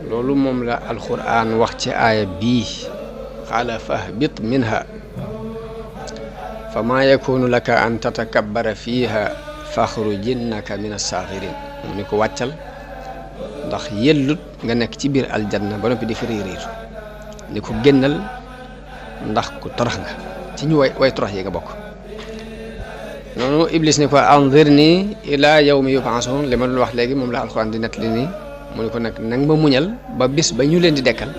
loolu moom la alquran wax ci aaya bii qaala fahbit minha fa maa yakunu laka an tatakabbara fiha faxrujinnaka min as-saaxirin mu ni ko wàccal ndax yellut nga nekk ci biir aljanna ba noppi di fi riiriir ni ko génnal ndax ku torox nga ci ñu way torox yi nga bokk noonu iblis ni ko anzirni ila yawmi yub'asun li ma doon wax léegi moom la alquran di nettali nii mu ni ko nag nang ma muñal ba bis ba ñu leen di dekkal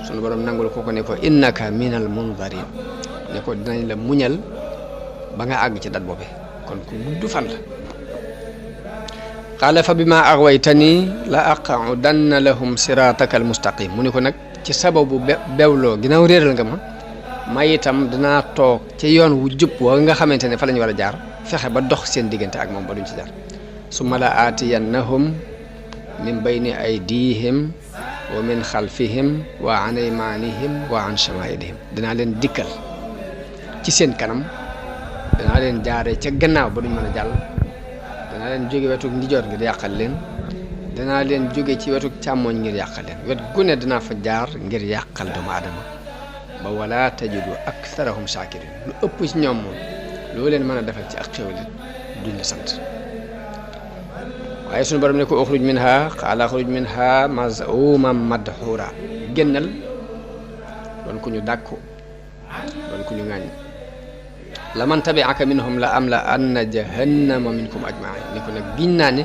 sunu borom nangul ko ne ko innaka minal munzarin ne ko dinañ la muñal ba nga àgg ci dat boobu kon ku gudd fan la qaala fa bima aghwaytani la aqudanna lahum sirataka almustaqim mu ni ko nag ci sababu bewloo ginnaaw réeral nga ma itam dinaa toog ci yoon wu jub wa nga xamante ne fa lañu war a jaar fexe ba dox seen diggante ak moom ba duñ ci jaar summa la aatiyannahum min bayni aydihim wa min xalfihim wa an aymanihim wa an shamailihim dinaa leen dikkal ci seen kanam dinaa leen jaare ca gannaaw ba duñ mën a jàll dinaa leen jóge wetuk ndijoor ngir yàqal leen dinaa leen jóge ci wetuk càmmooñ ngir yàqal leen wet gu ne dinaa fa jaar ngir yàqal doomu aadama ba wala tajidu aktharahum shakirin lu ëpp ci ñoom moom loo leen mën a defal ci ak xéwal duñ la sant waaye suñu borom ne ko uxruj minha qaala uxruj minha maz'uman madhura génnal doon ku ñu dàkku doon ku ñu ŋàññ la man tabi'aka minhum la am la anna jahannama minkum ajma'in ni ko nag giñ naa ne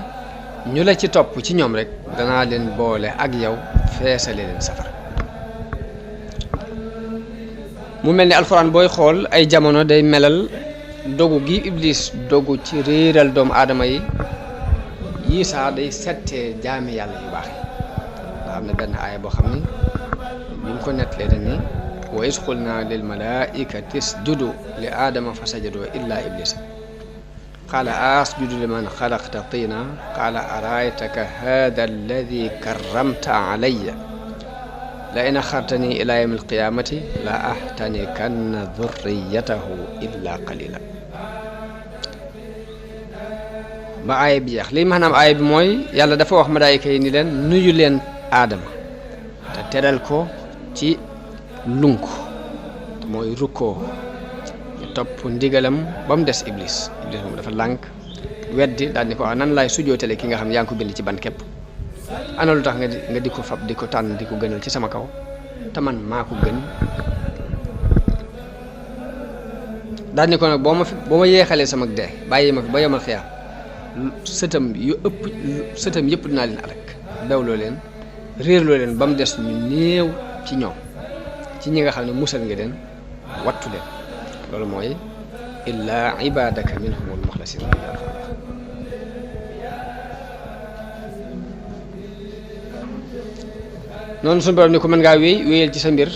ñu la ci topp ci ñoom rek danaa leen boole ak yow feesale leen safara mu mel ni alxuraan booy xool ay jamono day melal dogu gi iblis dogu ci réeral doomu aadama yi yii saa day settee jaami yàlla yu baax yi nga xam ne benn aaya boo xam ni bi ñu ko nettalee dañ ni wa iz qulna lil malaikati isjudu li aadama fa sajadu illa iblisa qaala asjudu liman xalaqta tina qaala araytaka hada alladi karramta alayya la in axartani ila yawmi alqiyamati la ahtanikanna dhurriyatahu illa qalila ba aaya bi jeex lii maanaam aaya bi mooy yàlla dafa wax malaayika yi ni leen nuyu leen aadama te teral ko ci lunk mooy rukkoo ñu topp ndigalam ba mu des iblis moom dafa lànk weddi daal ni ko nan laay sujootale ki nga xam ne yaa ngi ko bind ci ban képp ana lu tax nga di ko fab di ko tànn di ko gënal ci sama kaw te man maa ko gën daal ni ko nag boo ma yeexalee sama dee bàyyi ma fi ba yemal xiyaam sëtam yëpp dinaa leen alak dawloo leen réerloo leen ba mu des ñu néew ci ñoom ci ñi nga xam ne musal nga leen wattu leen loolu mooy illaa ibadaka minhumul muxlasin noonu suñu borom ni ko mën ngaa wéyal ci sa mbir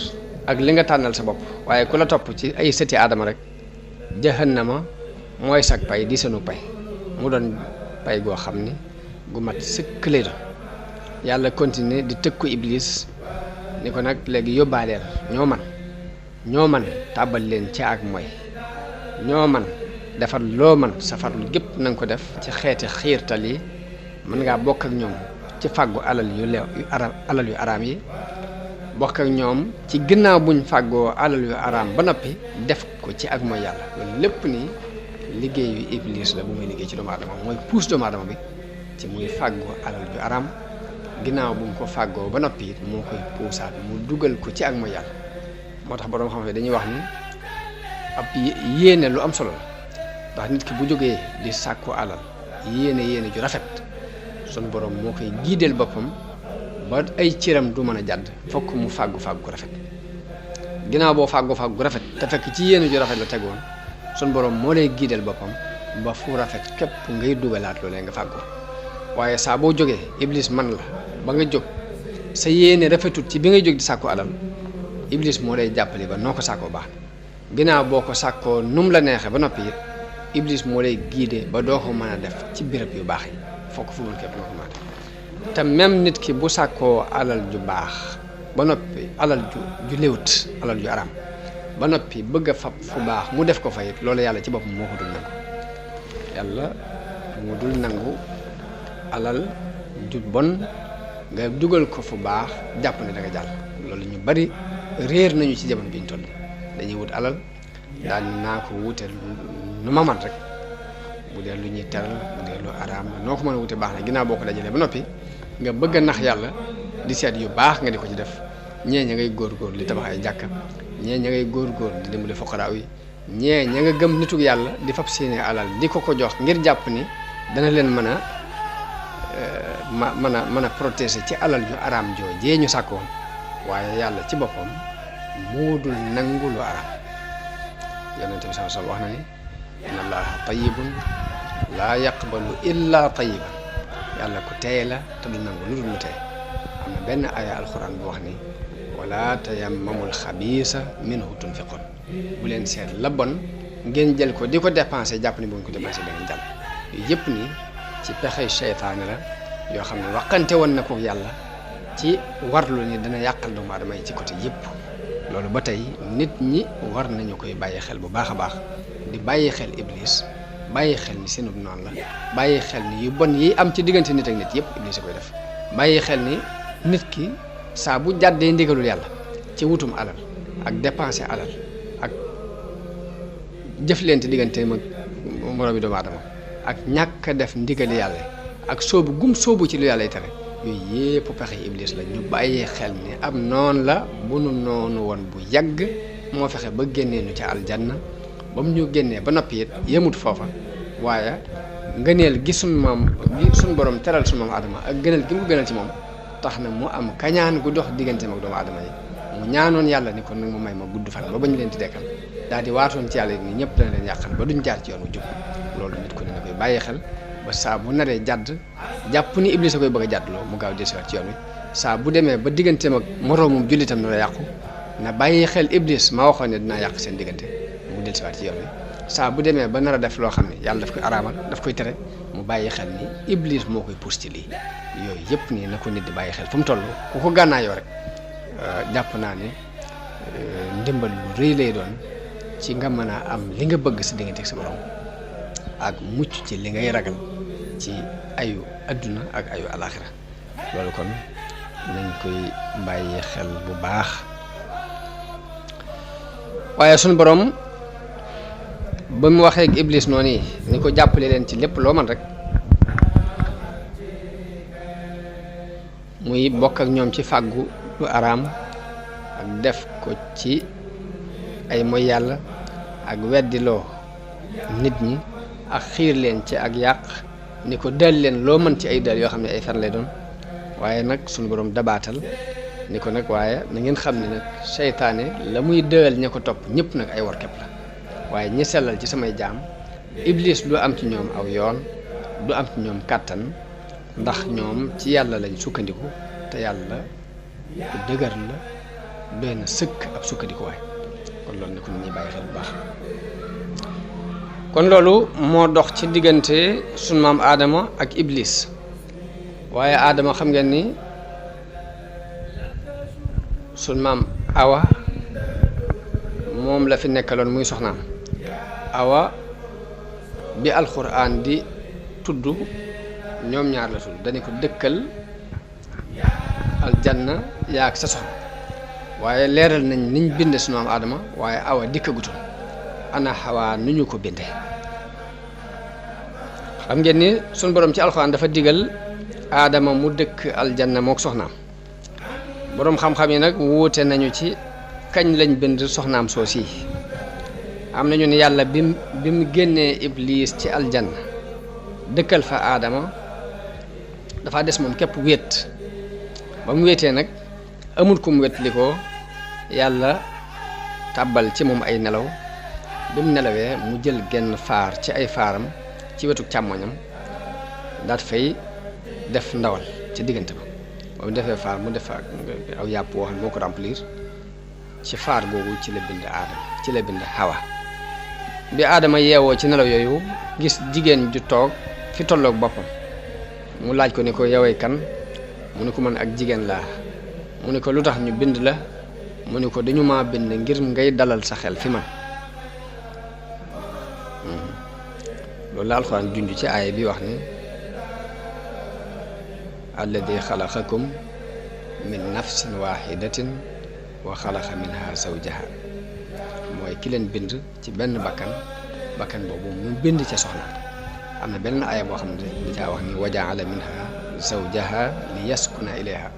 ak li nga tànnal sa bopp waaye ku la topp ci ay sëti aadama rek jahannama mooy sag pay di seenu pay mu doon pay goo xam ni gu mat sëkk lay doon yàlla continuer di tëkku iblis ni ko nag léegi yóbbaaleel ñoo man tàbbal leen ci ak mooy ñoo man defar loo man safarlu gépp na nga ko def ci xeeti xiirtal yi mën ngaa bokk ak ñoom ci fàggu alal yu araam yi bokk ak ñoom ci ginnaaw buñ fàggoo alal yu araam ba noppi def ko ci ak mooy yàlla loolu lépp nii liggéeyu iblis la bu muy liggéey ci doomu aadama mooy puus doomu aadama bi ci muy fàggoo alal yu araam ginnaaw bu mu ko fàggoo ba noppi it moo koy puusaat mu dugal ko ci ak mooy yàlla moo tax borom xam-xam dañuy wax ni ab yéene lu am solo la ndax nit ki bu jógee di sàkku alal yéene ju rafet sunu borom moo koy giideel boppam ba ay cëram du mën a jàdd fokk mu fàggu gu rafet ginnaaw boo fàggu gu rafet te fekk ci yéene ju rafet la tegoon sunu borom moo lay giideel boppam ba fu rafet képp ngay dugalaat loolee nga fàggu waaye saa boo jógee iblis man la ba nga jóg sa yéene rafetut ci bi ngay jóg di sàkku alal iblis moo lay jàppale ba noo ko sàkkoo baax ginnaaw boo ko sàkkoo num la neexee ba noppi it iblis moo lay giidee ba doo ko mën a def ci béréb yu baax yi fokk fu mun képp nga ko mën a def te même nit ki bu sàkkoo alal ju baax ba noppi alal ju léwut alal ju araam ba noppi bëgg a fab fu baax mu def ko fa it loolu yàlla ci boppam moo ko dul nangu yàlla moo dul nangu alal ju bon nga dugal ko fu baax jàpp ne da nga jàll loolu ñu bari réer nañu ci jamono bi ñu toll dañuy wut alal daal naa ko wute nu ma man rek bu dee lu ñuy teral bu dee lu araam noo ko mën a wute baax na ginnaaw boo ko dajalee ba noppi nga bëgg a nax yàlla di seet yu baax nga di ko ci def ñee ña ngay góor li tabax ay jàkka ñee ña ngay góor di dimbali foqaraaw yi ñee ña nga gëm nitug yàlla di fab seeni alal di ko jox ngir jàpp ni dana leen mën a protéger ci alal yu araam joojee ñu sàkkoon waaye yàlla ci boppam moo dul nangu lu araam yonente bi sallallahu alayhi wasallam wax na ni inna allaha tayyibun laa yaqbalu illa tayyiban yàlla ku teey la te du nangu lu dul mu teey am na benn aya alxuraan bu wax ni wala tayammamul xabiisa minhu tunfiqun bu leen seet la bon ngeen jël ko di ko dépensé jàpp ni bu ngeen ko dépensé da ngeen jàll yooyu yëpp nii ci pexey seytaane la yoo xam ne waxante woon na ko yàlla ci warlu ni dana yàqal doomu aadama yi ci côté yëpp loolu ba tey nit ñi war nañu koy bàyyi xel bu baax a baax di bàyyi xel iblis bàyyi xel ni seenub noonu la bàyyi xel ni yu bon yi am ci diggante nit ak nit yëpp iblis a koy def bàyyi xel ni nit ki saa bu jàddee ndigalul yàlla ci wutum alal ak dépenser alal ak jëflante digganteem ak moroomi doomu aadama ak ñàkk a def ndigali yàlla ak soobu ci lu yàlla tere yooyu yëpp pexe iblis la ñu bàyyee xel ni am noon la bu nu noonu woon bu yàgg moo fexe ba génnee nu ca aljanna ba mu ñu génnee ba noppi it yemut foofa waaye ngëneel gi suñ borom teral suñ maam Adama ak gënal gi mu gënal ci moom tax na mu am kañaan gu dox digganteem ak doomu aadama yi mu ñaanoon yàlla ni ko nag mu may ma gudd fan ba bañ leen di dekkal daal di waatoon ci yàlla ni ñëpp dana leen yàqal ba duñ jaar ci yoon wu jub loolu nit ko ne na koy bàyyi xel ba saa bu naree jàdd jàpp ni iblis a koy bëgg a jàddloo mu gaaw desiwaat ci yoon wi saa bu demee ba digganteem ak moroomum jullitam na la yàqu na bàyyi xel iblis ma waxoon ne dinaa yàq seen diggante mu delsiwaat ci yoon wi saa bu demee ba nar a def loo xam ne yàlla daf koy araamal daf koy tere mu bàyyi xel ni iblis moo koy pousse ci lii yooyu yëpp nii na ko nit di bàyyi xel fu mu toll ku ko gànnaayoo rek jàpp naa ne ndimbal lu rëy lay doon ci nga mën a am li nga bëgg si diggante ak sa borom ak mucc ci li ngay ragal ci ayu adduna ak ayu alaxira loolu kon nañ koy bàyyi xel bu baax waaye sunu borom ba mu waxee ak iblis noonu ni ko jàppale leen ci lépp loo man rek muy bokk ak ñoom ci fàggu lu araam ak def ko ci ay moy yàlla ak weddiloo nit ñi ak xiir leen ci ak yàq ni ko dal leen loo mën ci ay dal yoo xam ne ay fen lay doon waaye nag suñu borom dabaatal ni ko nag waaye na ngeen xam ne nag seytaane la muy dëgal ña ko topp ñëpp nag ay warkat la waaye ñi sellal ci samay jaam iblis du am ci ñoom aw yoon du am ci ñoom kàttan ndax ñoom ci yàlla lañ sukkandiku te yàlla ku dëgër la doy na sëkk ab sukkandikuwaay kon loolu ne ko ñuy bàyyi xel bu baax kon loolu moo dox ci diggante sunu maam Adama ak iblis waaye Adama xam ngeen ni sunu maam Awa moom la fi nekkaloon muy soxnaam Awa bi alxuraan di tudd ñoom ñaar la tudd dañu ko dëkkal aljanna yaa ak sa soxna waaye leeral nañ niñ binde sunu maam Adama waaye Awa dikkagutoon ana Hawa nu ñu ko binde xam ngeen ni sunu borom ci alxuraan dafa digal Adama mu dëkk aljanna mook soxnaam boroom xam-xam yi nag wuute nañu ci kañ lañ bind soxnaam soosi am nañu ne yàlla bi mu génnee iblis ci aljanna dëkkal fa Adama dafa des moom képp wéet ba mu wéetee nag amul ku mu wétli ko yàlla tàbbal ci moom ay nelaw bi mu nelawee mu jël genn faar ci ay faaram ci wetu càmmoñam daat fay def ndawal ci diggante ba ba mu defee faar mu def aw yàpp woo xam ne moo ko remplir ci faar googu ci la bind Adama ci la bind Hawa bi Adama yeewoo ci nelaw yooyu gis jigéen ju toog fi tolloog boppam mu laaj ko ni ko yowee kan mu ni ko man ak jigéen laa mu ni ko lu tax ñu bind la mu ni ko dañu maa bind ngir ngay dalal sa xel fi man loolu la alxuraan junj ci aaya bi wax ni alladi xalaqakum min nafsin waxidatin wa xalaqa minha zawjaha mooy ki leen bind ci benn bakkan boobu mu bind ca soxna am na benn aaya boo xam ne da caa wax ni wajaala minha zawjaha li yaskuna ilayha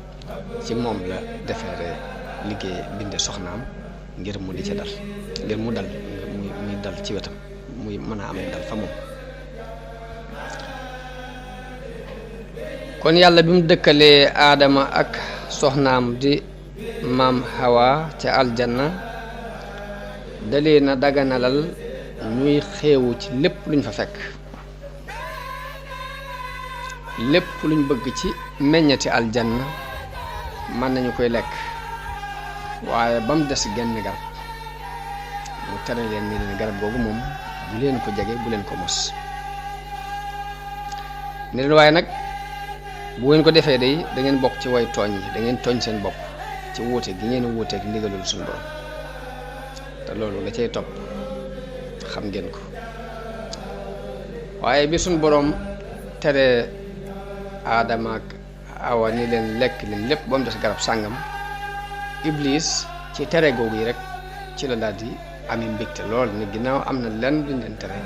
ci moom la defeere liggéey binde soxnaam ngir mu di ca dal ngir mu dal muy dal ci wetam muy mën a am dal fa moom kon yàlla bi mu dëkkalee Adama ak soxnaam di maam Hawa ca aljanna dalee na daganalal ñuy xeewu ci lépp luñ fa fekk lépp luñ bëgg ci meññati aljanna mën nañu koy lekk waaye ba mu des genn garab mu tere leen ni leen garab googu moom bu leen ko jege bu leen ko mos ne leen waaye nag bu ngeen ko defee day da ngeen bokk ci way tooñ yi da ngeen tooñ seen bopp ci wuute gi ngeen wuuteeg ndigalul suñu borom te loolu la cay topp xam ngeen ko waaye bi suñu borom tere Adama ak Awa ni leen lekk leen lépp ba mu des garab sàngam iblis ci tere googu yi rek ci la daal di ami mbégte lool ni ginnaaw am na lenn luñ leen tere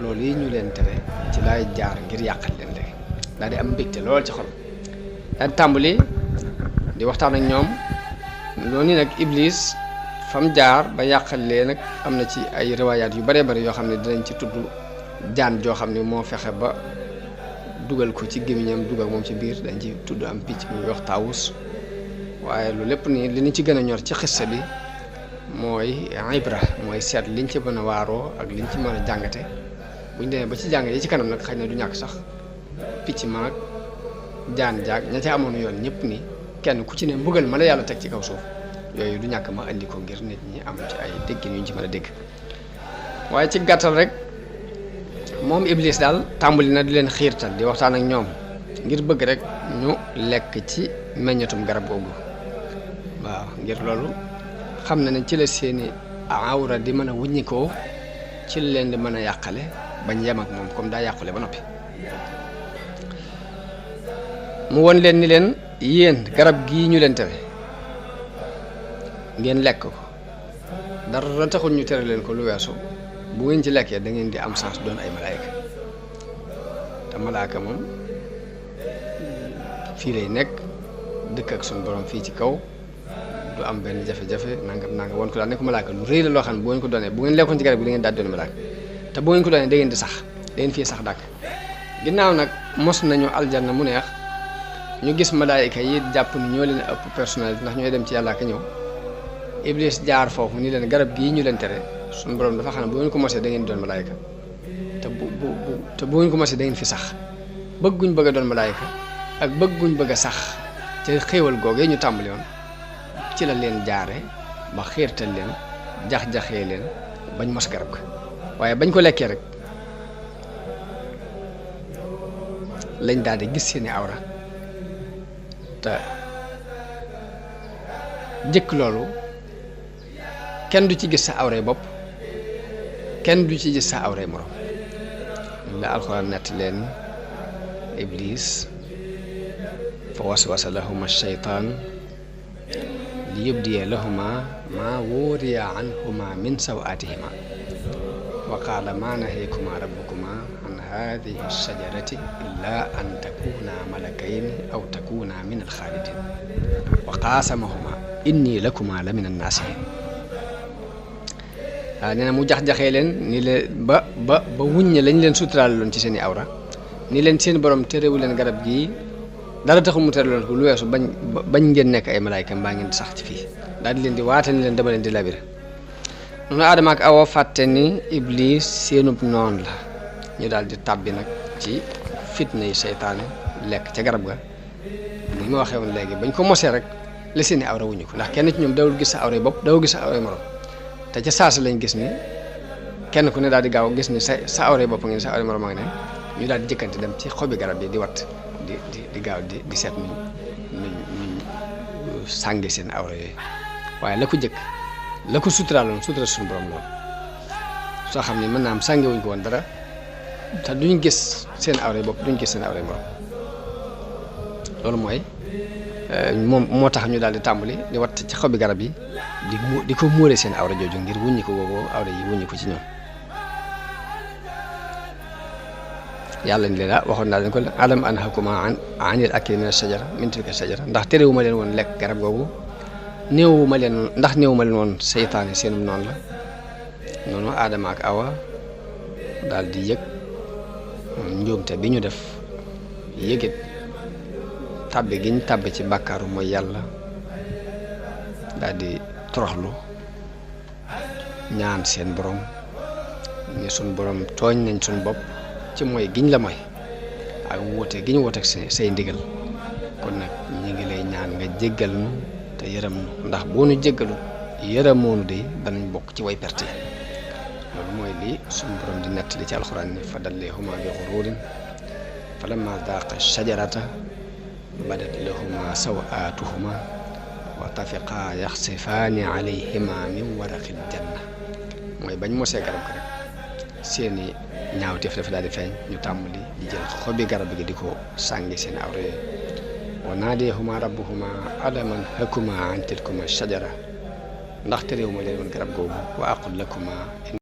loolu yi ñu leen tere ci laay jaar ngir yàqal leen léegi daal di am mbégte lool ci xol daal di tàmbali di waxtaan ak ñoom loolu nag iblis fam jaar ba yàqal leen nag am na ci ay riwaayaat yu bare bare yoo xam ne dinañ ci tudd jaan joo xam ne moo fexe ba dugal ko ci gémmiñam dugal moom ci biir dañ ci tudd am picc muy wax taawus waaye lu lépp nii li ñu ci gën a ñor ci xissa bi mooy ibra mooy seet liñ ci mën a waaroo ak liñ ci mën a jàngate buñ demee ba ci jàng yi ci kanam nag xëy na du ñàkk sax picc maag jaan jaag ña ca amoon yoon ñëpp ni kenn ku ci ne mbugal ma la yàlla teg ci kaw suuf yooyu du ñàkk ma indi ko ngir nit ñi am ci ay déggin yu ñu ci mën a dégg waaye ci gàttal rek moom iblis daal tàmbali na di leen xiirtal di waxtaan ak ñoom ngir bëgg rek ñu lekk ci meññatum garab googu waaw ngir loolu xam na ne ci la seeni awra di mën a wuññikoo ci la leen di mën a yàqale bañ yem ak moom comme daa yàqule ba noppi mu won leen ni leen yéen garab gii ñu leen tere ngeen lekk ko dara taxul ñu tere leen ko lu weesu bu ngeen ci lekkee da ngeen di am chance doon ay malaayka te malaaka moom fii lay nekk dëkk ak suñu borom fii ci kaw du am benn jafe-jafe nangam woon ko daal ne ko malaaka lu rëy la loo xam ne bu ngeen ko doonee bu ngeen lekkoon ci garab gi da ngeen daal doon malaaka te bu ngeen ko doonee da ngeen di sax da ngeen fii sax dàkk. ginnaaw nag mos nañu aljanna mu neex ñu gis malaayika yi jàpp ni ñoo leen ëpp personnalité ndax ñooy dem ci yàlla ak ñëw Iblis jaar foofu ni leen garab gii ñu leen tere suñu borom dafa xam ne bu ngeen ko mosee da ngeen doon malaayika te bu ngeen ko mosee da ngeen fi sax bëgguñ bëgg a doon malaayika ak bëgguñ bëgg a sax te xéewal googee ñu tàmbali woon ci la leen jaare ba xiirtal leen jax-jaxee leen bañ mos garab ga waaye bañ ko lekkee rek lañ daal di gis seeni awra te jëkk loolu kenn du ci gis sa awray bopp kenn du ci gis sa awray morom la alxuraan nett leen Iblis fa waswasa lahuma shaytaan li yubdiya lahuma maa wuriya anhuma min sawaatihima wa qaala maa nahaykuma rabbukuma an haadihi shajarati illaa an takuuna malakayni aw takuuna min alxaalidin wa qaasamahuma inni lakuma la min annaasihin waaw nee na mu jax-jaxee leen ni leen ba wuññe lañ leen suturaal loon ci seen i awra ni leen seen borom terewu leen garab gii dara taxul mu tere loon ko lu weesu bañ ngeen nekk ay malaayka mbaa ngeen sax ci fii daal di leen di waata ni leen dama leen di labiré noonu Aadama ak Awa fàtte ni Iblis seenub noon la ñu daal di tàbbi nag ci fitna yi seytaane lekk ca garab ga ni ma waxee woon léegi bañ ko mosee rek la seen i awra wuñu ko ndax kenn ci ñoom dawul gis sa awray bopp dawul gis sa awray morom te ca saasa lañ gis ni kenn ku ne daal di gaaw gis ni sa awray bopp ngeen sa awray morom ngi ne ñu daal di jëkkante dem ci xobi garab yi di wat di gaaw di seet nuñ sànge seen awra yooyu waaye la ko jëkk la ko suturaaloon sutura suñu borom loolu soo xam ne mën naa am sànge wuñ ko woon dara te duñ gis seen awra bopp duñ gis seen awra morom loolu mooy moom moo tax ñu daal di tàmbali di wat ci xobi garab yi di ko muuree seen awra jooju ngir wuññi ko boobu awra yi wuññi ko ci ñoom yàlla ni leen waxoon naa leen ko alam anhakuma anil akli min ashajara min tilka shajara ndax terewuma leen woon lekk garab googu néewuma leen woon seytaane seenum noonu la noonu Aadama ak Awa daal di yëg njuumte bi ñu def yëgit tàbbi giñ tàbbi ci bàkkaaru mooy yàlla daal di toroxlu ñaan seen borom ni suñ borom tooñ nañ suñ bopp ci mooy giñ la mooy ak woote giñ woote ak say ndigal kon nag ñi ngi lay ñaan nga jéggal nu te yërëm nu ndax boo nu jéggalu yërëmoonu de danañ bokk ci way perte loolu mooy lii suñu borom di nettali ci alxuraan ni fa dalleehuma bi xuruurin fa lamma daaqa shajarata badat lahuma sawaatuhuma wa tafiqaa yaxsifaani alayhima min waraqil janna mooy bañ mosee garab ko rek seeni ñaawteef dafa daal di feeñ ñu tàmbali di jël xobi garab gi di ko sàngi seen awra yooyu wa naadeehuma rabbuhuma alam anhakuma an tilkuma shajara ndax terewuma leen woon garab googu wa aqul lakuma